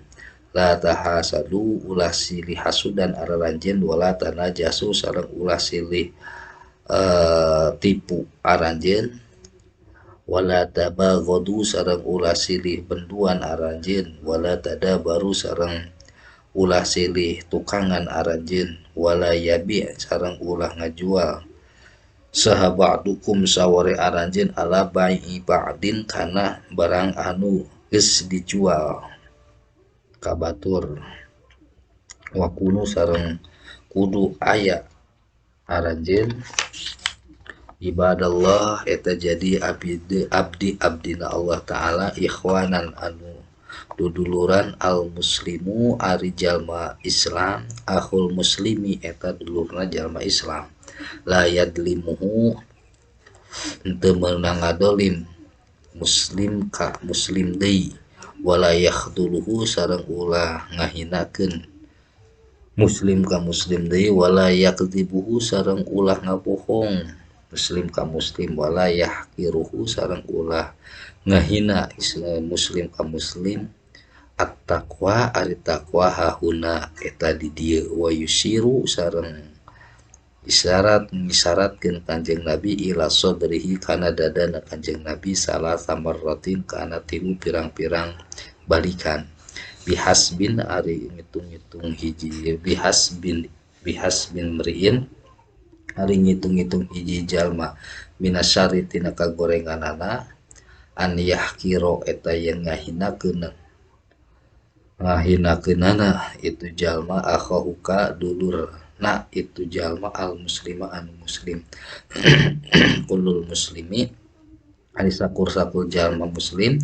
La tahasadu ulah silih hasudan araranjeun wa la tanajasu sareng ulah silih tipu aranjeun wala tabaghadu sareng ulah silih benduan aranjeun wala tadabaru sareng ulah silih tukangan aranjeun wala yabi sareng ulah ngajual saha ba'dukum saware aranjeun ala bai'i ba'din kana barang anu geus dijual ka batur wa kunu sareng kudu aya aranjeun ibadallah eta jadi abdi abdina Allah Ta'ala ikhwanan anu duduluran al muslimu ari jalma Islam akhul muslimi eta dulurna jalma Islam la yadlimuhu henteu meunang ngadolim muslim ka muslim deui wala yakhduluhu sareng ulah ngahinakeun muslim ka muslim deui wala yakdzibuhu sareng ulah ngabohong muslim ka muslim wala yahqiruhu sareng ulah ngahina muslim ka muslim. At-taqwa ari taqwa hahuna eta di dieu wa yusiru sareng isyarat ngisyaratkeun Kanjeng Nabi ila sadrihi kana dadana Kanjeng Nabi salah samarratin kana tilu pirang-pirang balikan bihasbin ari ngitung-ngitung hiji bihasbin mriin ari ngitung-ngitung hiji jalma minasyari tina kagorenganana an yahkiro eta yen ngahinakeunana itu jalma akhahuka dulurna itu jalma al muslima anu muslim. Kullul muslimi ari sakur-sakur jalma muslim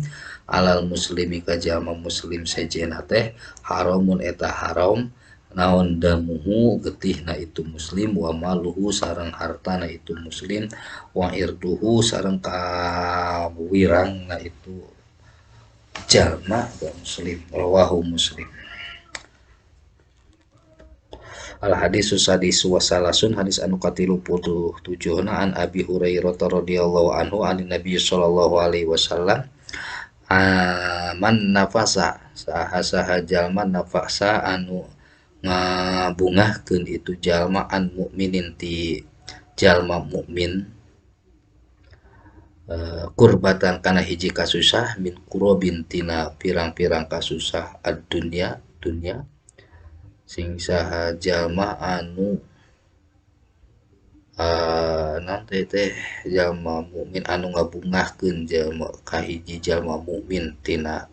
alal muslimi ka jalma muslim sejenna teh haramun eta haram naon damuhu getihna itu muslim wa maluhu sareng hartana itu muslim wa irduhu sareng kawirangna itu jalma muslim. Rawahu Muslim. Al hadisu sadisu wa salasun hadis anu ka-37 na an Abi Hurairah radhiyallahu anhu an Nabi sallallahu alaihi wasallam man nafasa saha saha jalma nafasa anu ngabungahkeun itu jalma an mukminin ti jalma mukmin kurbatan kana hiji kasusah min kurobin tina pirang-pirang kasusah ad-dunya dunya sing saha jalma anu nanti teh jalma mukmin anu ngabungahkeun jalma ka hiji jalma mukmin tina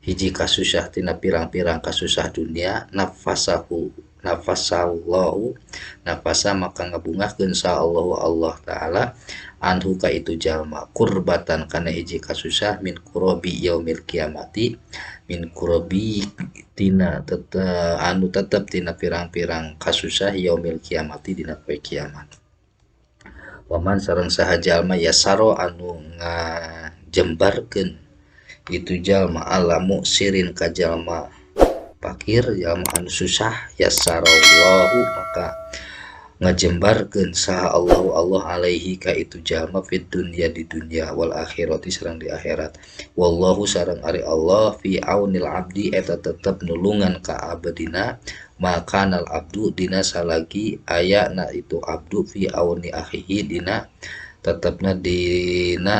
hiji kasusah tina pirang-pirang kasusah dunia nafasahu nafasallahu nafasa maka ngabungahkeun sa Allahu Allah Ta'ala anhu ka itu jalma kurbatan kana hiji kasusah min kurobi yaumil kiamati min kurobi tina anu tetep tina pirang-pirang kasusah yaumil kiamati dina poe kiamat. Waman sareng saha jalma yasaro anu ngajembarkeun itu jalma ala muksirin ka jalma pakir jalma anu susah yassarallahu maka ngajembarkeun saha Allahu Allah alaihi ka itu jalma fid dunya di dunya wal akhirati sareng di akhirat wallahu sareng ari Allah fi aunil abdi eta tetep nulungan ka abdina maka nal abdu dina salagi aya na itu abdu fi auni akhihi dina tetepna dina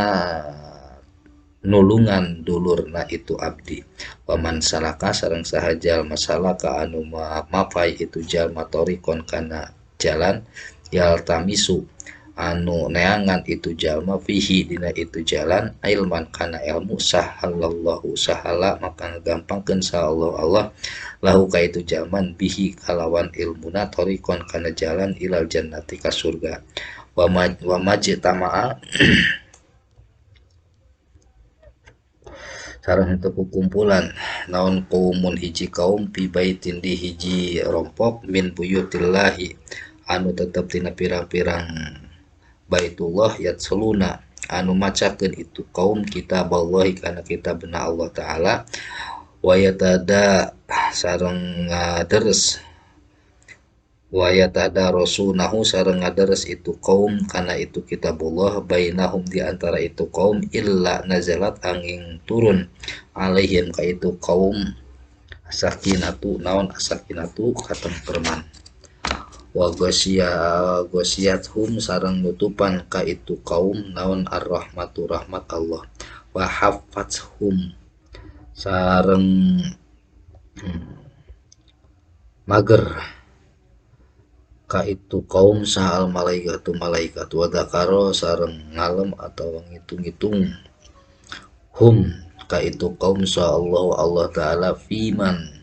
nulungan dulurna itu abdi waman salaka sareng saha jalma salaka anu mapay itu jalma torikon kana jalan yaltamisu anu neangan itu jalma fihi dina itu jalan ilman kana ilmu sahalallahu sahala maka gampangkeun sahallahu Allah lahu ka itu jalman bihi kalawan ilmuna torikon kana jalan ilal jannati ka surga wa majtama'a sareng henteu kukumpulan naon qaumun hiji kaum fi baitin di hiji rompok min buyutillahi anu tetep tina pirang-pirang baitullah yatsluna anu macakeun itu kaum kitaballahi kana kitabna Allah taala wa yatada sareng ngaderes wa yatadarasunahu sareng ngaderes itu kaum kana itu kitabullah bainahum di antara itu kaum illa nazalat angin turun alaihim ka itu kaum sakinatu naon asakinatu katengkerman wa gosiathum sareng nutupan ka itu kaum naon arrahmatu rahmat Allah wa haffathum sareng mager ka itu kaum sahal malaikatu malaikat wa dzakaro sareng ngalem atau ngitung-ngitung hum ka itu kaum sahallahu Allah taala fiman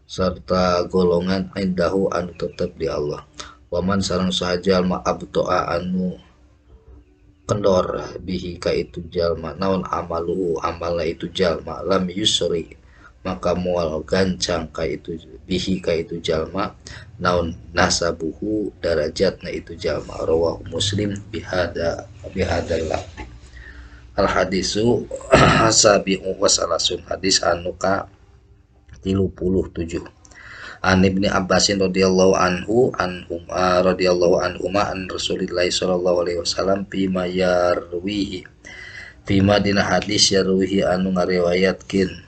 serta golongan indahu anu tetep di Allah waman sareng saha jalma abtoa anu kendor bihi ka itu jalma naon amaluhu amalna itu jalma lam yusri maka moal gancang ka itu bihi ka itu jalma naon nasabuhu darajatna itu jalma rawahu Muslim bihada bihadal lafzi al hadisu sabi'u wasalasun hadis anu ka 37 an Ibni Abbasin radhiyallahu anhu anhum radhiyallahu anhuma an Rasulillah sallallahu alaihi wasallam bima yarwihi bima dina hadis yarwihi anu ngariwayatkeun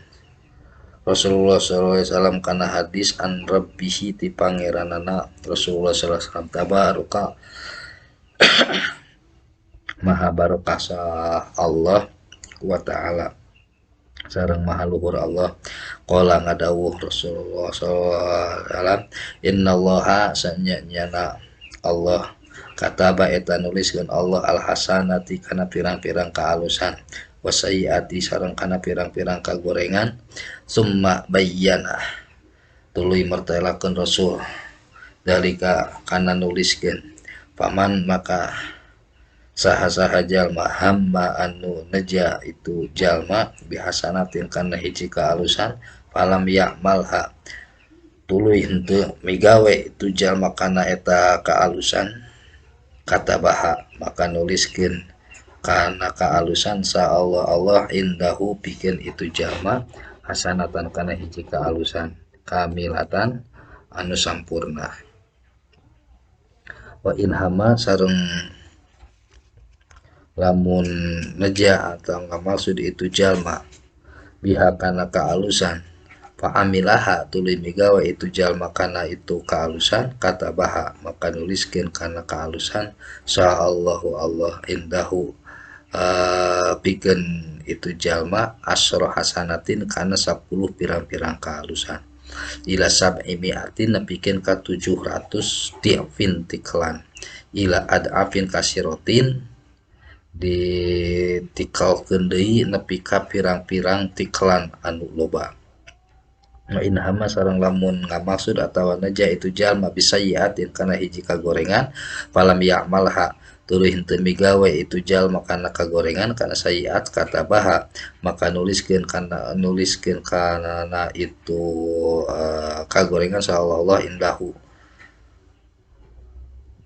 Rasulullah sallallahu alaihi wasallam kana hadis an rabbihi ti pangeranana Rasulullah sallallahu alaihi wasallam tabaraka maha barokah sa Allah wa ta'ala sareng maha luhur Allah qala ngadawuh Rasulullah sallallahu alaihi wasallam innallaha sanyana Allah kataba eta nuliskeun Allah al hasanati kana pirang-pirang kaalusan wasayiati sareng kana pirang-pirang kagorengan summa bayyana tuluy mertelakeun Rasul dalika kana nuliskeun paman maka saha-saha jalma hamma anu neja itu jalma bihasanatin kana hiji kaalusan falam ya'malha tuluy henteu migawe itu jalma kana eta kaalusan katabaha maka nuliskeun kana kaalusan sa Allah Allah indahu pikeun itu jalma hasanatan kana hiji kaalusan kamilatan anu sampurna wa inhama sareng lamun neja atau ngamaksud itu jalma biha kana kaalusan fa amilaha tuluy migawe itu jalma kana itu kaalusan katabaha maka nuliskeun kana kaalusan sa Allahu Allah indahu pikeun itu jalma asra hasanatin kana 10 pirang-pirang kaalusan ila sab'i mi'atin nepikeun ka 700 ti'fin tiklan ila ad'afin kasirotin ditikalkeun deui nepi ka pirang-pirang tiklan anu loba wa in hama sareng lamun ngamaksud atawa neja itu jalma bisayiatin kana hiji kagorengan falam ya'malha tuluy henteu migawe itu jalma kana kagorengan kana sayiat katabaha maka nuliskeun kana itu kagorengan sallallahu indahu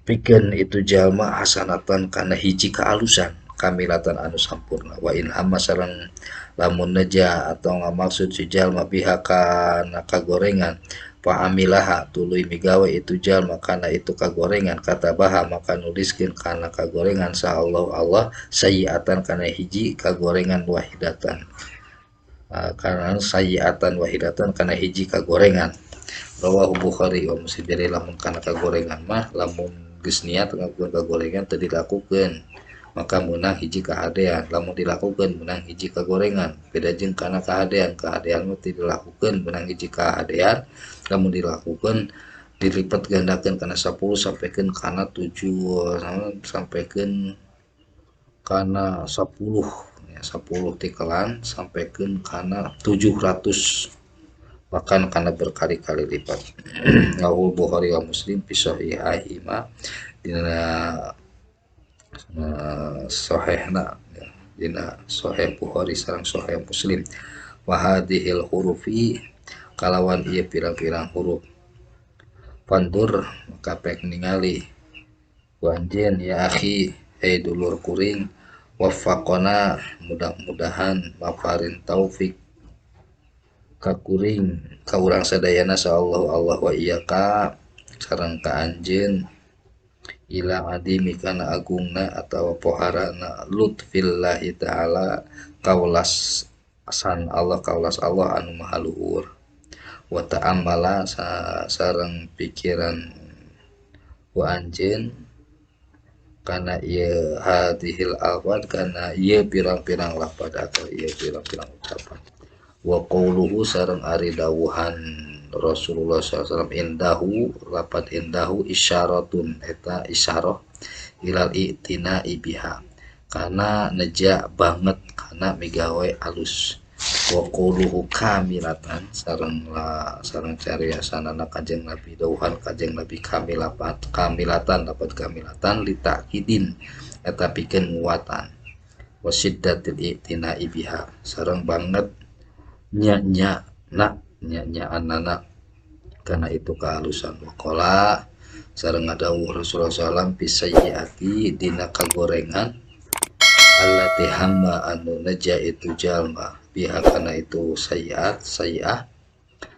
pikeun itu jalma hasanatan kana hiji kaalusan kamilatan anu sampurna. Wa in hamma sareng lamun neja atau ngamaksud si jalma biha kana kagorengan fa amilaha tuluy migawe itu jalma kana itu kagorengan katabaha maka nuliskeun kana kagorengan sa Allah Allah sayyi'atan kana hiji kagorengan wahidatan kana sayyi'atan wahidatan kana hiji kagorengan. Rawahu Bukhari wa Muslim. Jadi lamun kana kagorengan mah lamun geus niat ngalakukeun kagorengan teu dilakukeun maka meunang hiji kahadean, lamun dilakukeun meunang hiji kagorengan. Beda jeung kana kahadean, kahadean mah teu dilakukeun meunang hiji kahadean, lamun dilakukeun dilipat gandakeun kana 10 sampaikan kana 7 sampaikan kana 10 ya, 10 tikelan sampaikan kana 700 bahkan kana berkali-kali lipat. Rawahu Bukhari wa Muslim fi sahihaihima dina sahihna ya, dina sahih Bukhari sareng sahih Muslim. Wa hadhil hurufi kalawan ieu pirang-pirang huruf fandur maka pek ningali ku anjeun ya akhi hei dulur kuring waffaqona mudah-mudahan mafarin taufik ka kuring ka urang sadayana sallallahu Allah wa iyyaka sareng ka anjeun ila adimi kana agungna atawa poharana lutfillahi ta'ala kaulas san Allah kaulas Allah anu maha luhur. Wa ta'ammala sareng pikiran ku anjeun kana ieu hadhil alfad kana ieu pirang-pirang lafad atau ieu pirang-pirang ucapan. Wa qauluhu sareng ari dawuhan Rasulullah sallallahu alaihi wasallam indahu lafad indahu isyaratun eta isyarah ilal i'tina'i biha kana neja banget kana migawe alus. Wa qauluhu kamilatan sareng la sareng cariasanana Kanjeng Nabi dawuhan Kanjeng Nabi kamilapat kamilatan lafad kamilatan litakidin eta pikeun nguatan wa syiddatil i'tina'i biha sareng banget nya-nya na nya-nyaanana kana itu kehalusan. Waqala sareng ngadawuh Rasulullah sallallahu alaihi wasallam bisayyiati dina kagorengan allati hamma anu neja itu jalma biha kana itu sayyiat sayyiah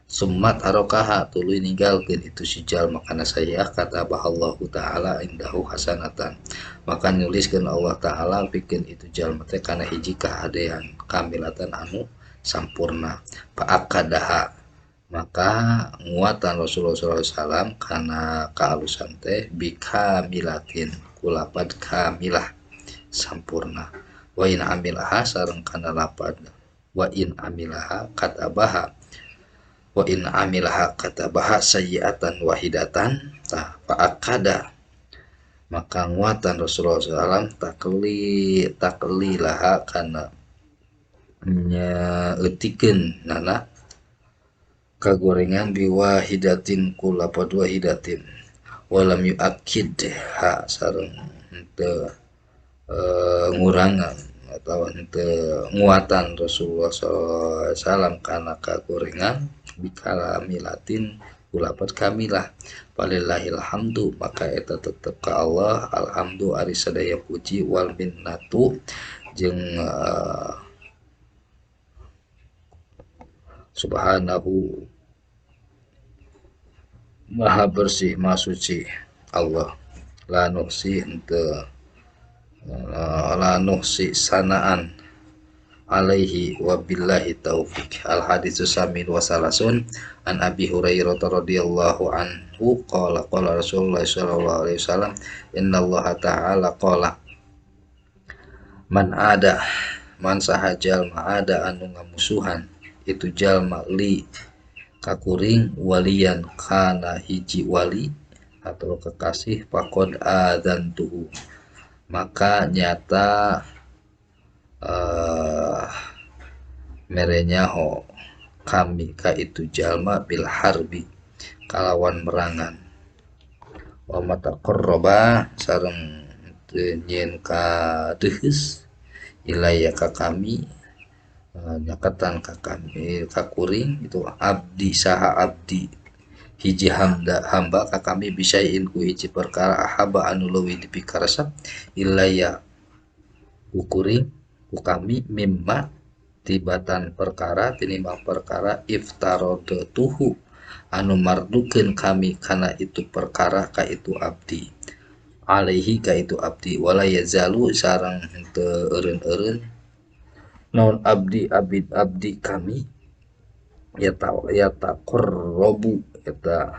summat arokaha tuluy ninggalkeun itu si jalma kana sayyiah kata bahallahu ta'ala indahu hasanatan maka nuliskeun Allah ta'ala pikeun itu jalma teh kana hiji kahadean kamilatan anu sampurna. Fa'akadaha maka nguatan Rasulullah sallallahu alaihi wasallam kana kaalusan teh bikamilatin kulapad kamilah sampurna. Wa in amilaha sareng kana lapad wa in amilaha katabaha wa in amilaha katabaha sayyi'atan wahidatan tah fa'akada maka nguatan Rasulullah sallallahu alaihi wasallam taklilaha kana nyaeutikeun nana kagorengan biwahidatin kulapad wahidatin walam yuakid ha sareng henteu ngurangan atau henteu nguatan Rasulullah sallallahu alaihi wasallam kana kagorengan bikalamilatin kulapad kamilah. Walillahil hamdu maka eta tetep ka Allah alhamdu ari sadaya puji wal minnatu jeung subhanahu maha bersih maha suci Allah la nuhsi henteu la nuhsi sanaan alaihi wa billahi taufik. Al haditsu samin wa salasun an Abi Hurairah radhiyallahu anhu qala qala Rasulullah sallallahu alaihi wasallam innallaha ta'ala qala man ada man sahajal ma ada anu ngamusuhan itu jalma li kakuring walian kana hiji wali atau kekasih faqad adzantuhu maka nyata merenyaho kami ka itu jalma bil harbi kalawan merangan wa mataqarraba sareng teu nyieun kadeheus ilaya ka kami nyaketan ka kami ka kuring itu abdi saha abdi hiji hamba ka kami bisain ku hiji perkara ahaba anu leuwih dipikaresep ilaya Ku kuring ku kami mimma tibatan perkara tinimbang perkara iftaradtuhu anu mardukeun kami kana itu perkara ka itu abdi alaihi ka itu abdi wala yazalu sareng henteu eureun-eureun naon abdi abid abdi kami ya taqarrabu eta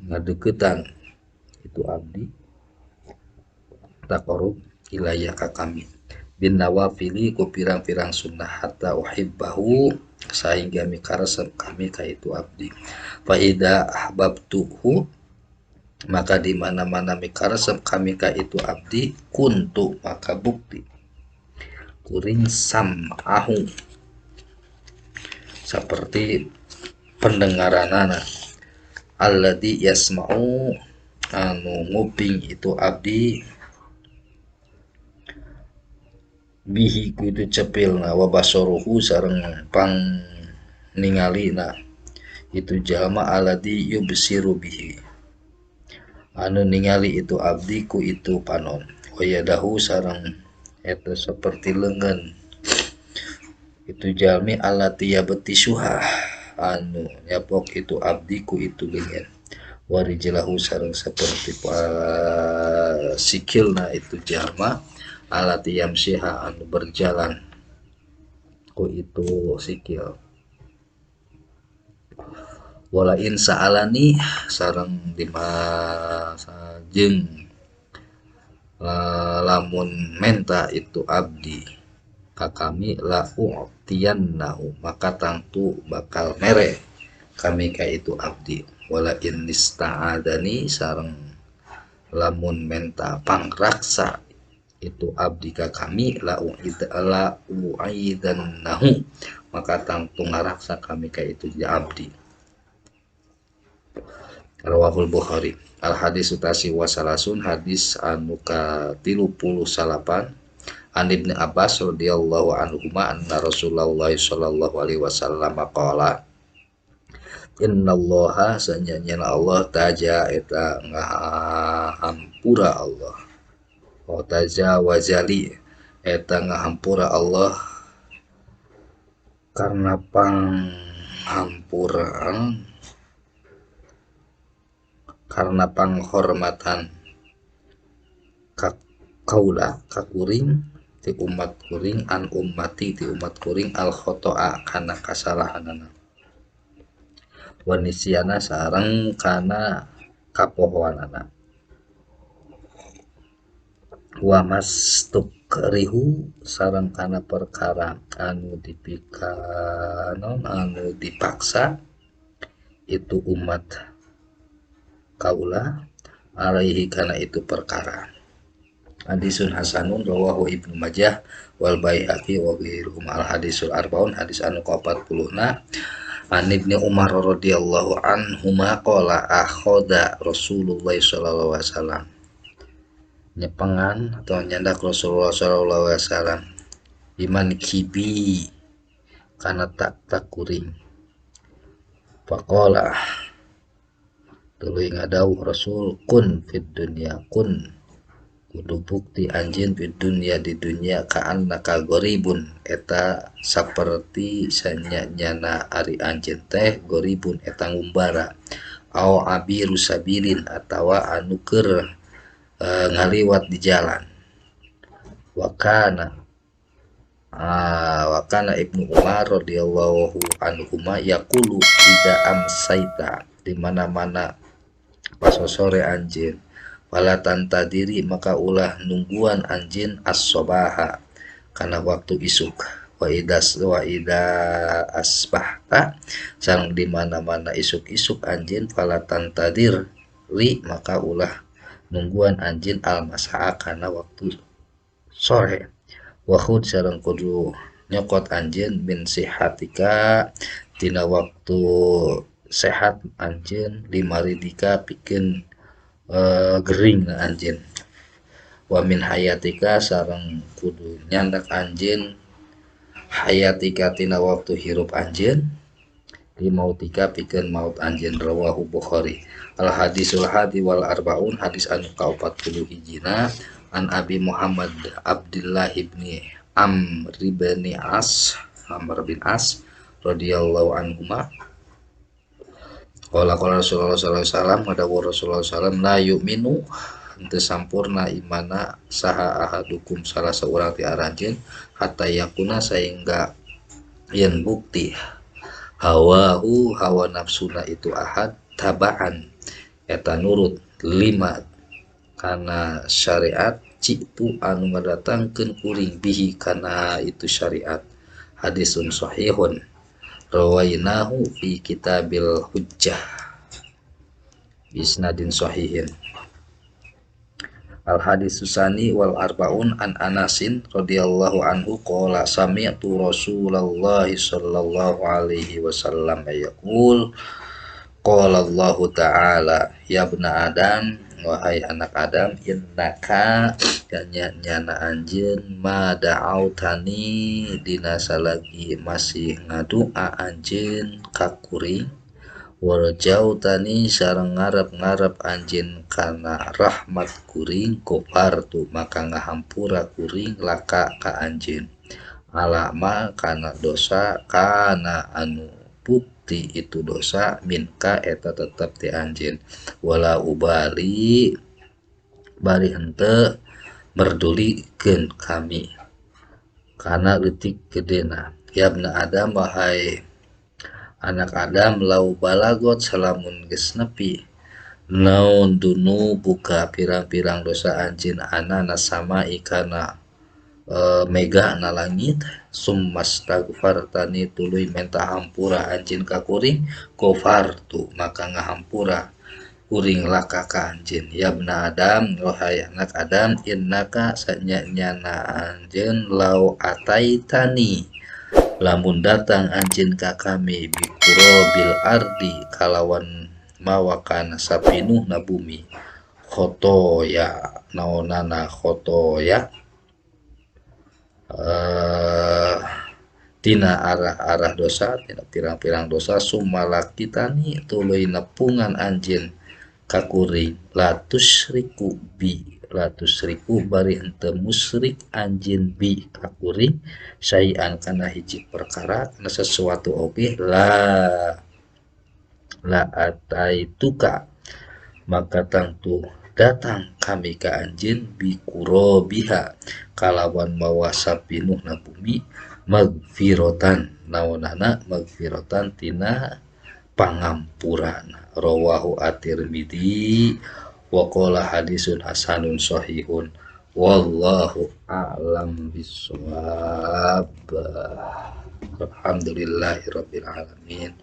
ngadeuketan itu abdi taqarrub ilaya ka kami bin nawafili ku pirang-pirang sunnah hatta uhibbahu sehingga mikaresep kami ka itu abdi fa idza ahbabtuhu maka di mana-mana mikaresep kami ka itu abdi kuntu maka bukti kuring sam'ahu seperti pendengaranana alladzi yasma'u anu nguping itu abdi bihi ku itu cepilna wa basaruhu sareng pang ningalina itu jalma alladzi yubsiru bihi anu ningali itu abdi ku itu panon wa yadahu sareng eta seperti leungeun itu jalmi allati yabtisuha anu nyapok itu abdi ku itu leungeun wa rijlahu sareng seperti sikilna itu jalma alati yamsiha anu berjalan ku itu sikil wala in sa'alani sareng jeung lamun menta itu abdi ka kami la u'tiyannahu maka tangtu bakal mere kami ka itu abdi wala in ista'adani sareng lamun menta pangraksa itu abdi ka kami la u'idannahu maka tangtu ngaraksa kami ka itu abdi. Rawahul Bukhari. Al hadis utasi wasalasun hadis anu ka 38 an Ibnu Abbas radhiyallahu anhuma anna Rasulullah sallallahu alaihi wasallam qala innallaha sanyana Allah taja eta ngahampura Allah wa taja wazali eta ngahampura Allah karena panghampuraan karena panghormatan ka kaula ka kuring ti umat kuring an ummati ti umat kuring al khotoa kana kasalahanana wa nisyana sareng kana kapohoanana wa mastukrihu sareng kana perkara anu dipikanon anu dipaksa itu umat kaula alaihi kana itu perkara. Hadisun hasanun rawahu Ibnu Majah wal Baihaqi wa ghairuhum. Al hadisul arbaun hadis anu ka-40na an Ibnu Umar radhiyallahu anhuma qala akhadha Rasulullah sallallahu alaihi wasallam nyepengan atau nyandak Rasulullah sallallahu alaihi wasallam iman kibi kana tak kuring faqala tuluy ngadawuh Rasul kun fid dunya kun kudu bukti anjeun fid dunya di dunya ka annaka gharibun eta saperti sanyana ari anjeun teh gharibun eta ngumbara au abiru sabilin atawa anu keur ngaliwat di jalan. Wa kana Ibnu Umar radhiyallahu anhuma yaqulu idza amsaita di mana-mana pasosore anjeun wala tantadiri maka ulah nungguan anjeun as-sobaha kana waktu isuk wa idza asbahta sareng di mana-mana isuk-isuk anjeun fala tantadir li maka ulah nungguan anjeun al-masaa kana waktu sore wa khud sareng kudu nyokot anjeun min sihatika tina waktu sehat anjeun limaridika pikeun gering anjeun wa min hayatika sareng kudu nyandak anjeun hayatika tina waktu hirup anjeun limautika pikeun maut anjeun. Rawahu Bukhari. Al hadisul hadi wal arbaun hadis anu ka-40 hijina an Abi Muhammad Abdullah ibni Amr bin As, Amr bin As radhiyallahu anhuma. Qala qala Rasulullah sallallahu alaihi wasallam, ngadawuh Rasulullah sallallahu alaihi wasallam, la yu'minu henteu sampurna imana saha ahadukum salah saurang ti aranjeun hatta yakuna sehingga yen bukti hawahu hawa nafsuna itu ahad tabaan eta nurut lima kana syariat citu anu ngadatangkeun kuring bihi kana itu syariat. Hadisun sahihun rawainahu fi kitabil hujjah bisnadin sahihin. Al hadis susani wal arbaun an Anasin radhiyallahu anhu qala sami'tu Rasulullah sallallahu alaihi wasallam yaqul qala Allahu ta'ala ya ibna Adam, wahai anak Adam, innaka nyana anjeun ma da'autani dina salagi masih ngadua anjeun ka kuring warjautani sareng ngarep-ngarep anjeun kana rahmat kuring ghafartu maka ngahampura kuring laka ka anjeun alama kana dosa kana anu bukti itu dosa minka eta tetep ti anjeun wala ubali bari henteu merdulikeun kami kana leutik gedena. Ya ibna Adam, wahai anak Adam, lau balagot salamun geus nepi naon dunu buka pirang-pirang dosa anjeun anana sama ikana mega na langit summastaghfartani tuluy menta hampura anjeun ka kuring ghafartu maka ngahampura kuring laka ka anjeun. Ya ibna Adam, wahai anak Adam, innaka sanyana anjeun lau ataitani lamun datang anjeun ka kami biqurabil ardi kalawan mawakan sapinuhna bumi khotoya naonana khotoya tina arah-arah dosa tina pirang-pirang dosa sumalakitani tuluy nepungan anjeun ka kuring latusriku bi latusriku bari henteu musyrik anjeun bi ka kuring sayan kana hiji perkara kana sesuatu oge la la ataituka maka tangtu datang kami ka anjeun bi kurobiha kalawan mawa sapinuhna bumi magfirotan naonana magfirotan tina pangampurana. Rawahu at-Tirmidzi wa qala hadisun hasanun sahihun wallahu a'lam bissawab. Alhamdulillahirabbil alamin.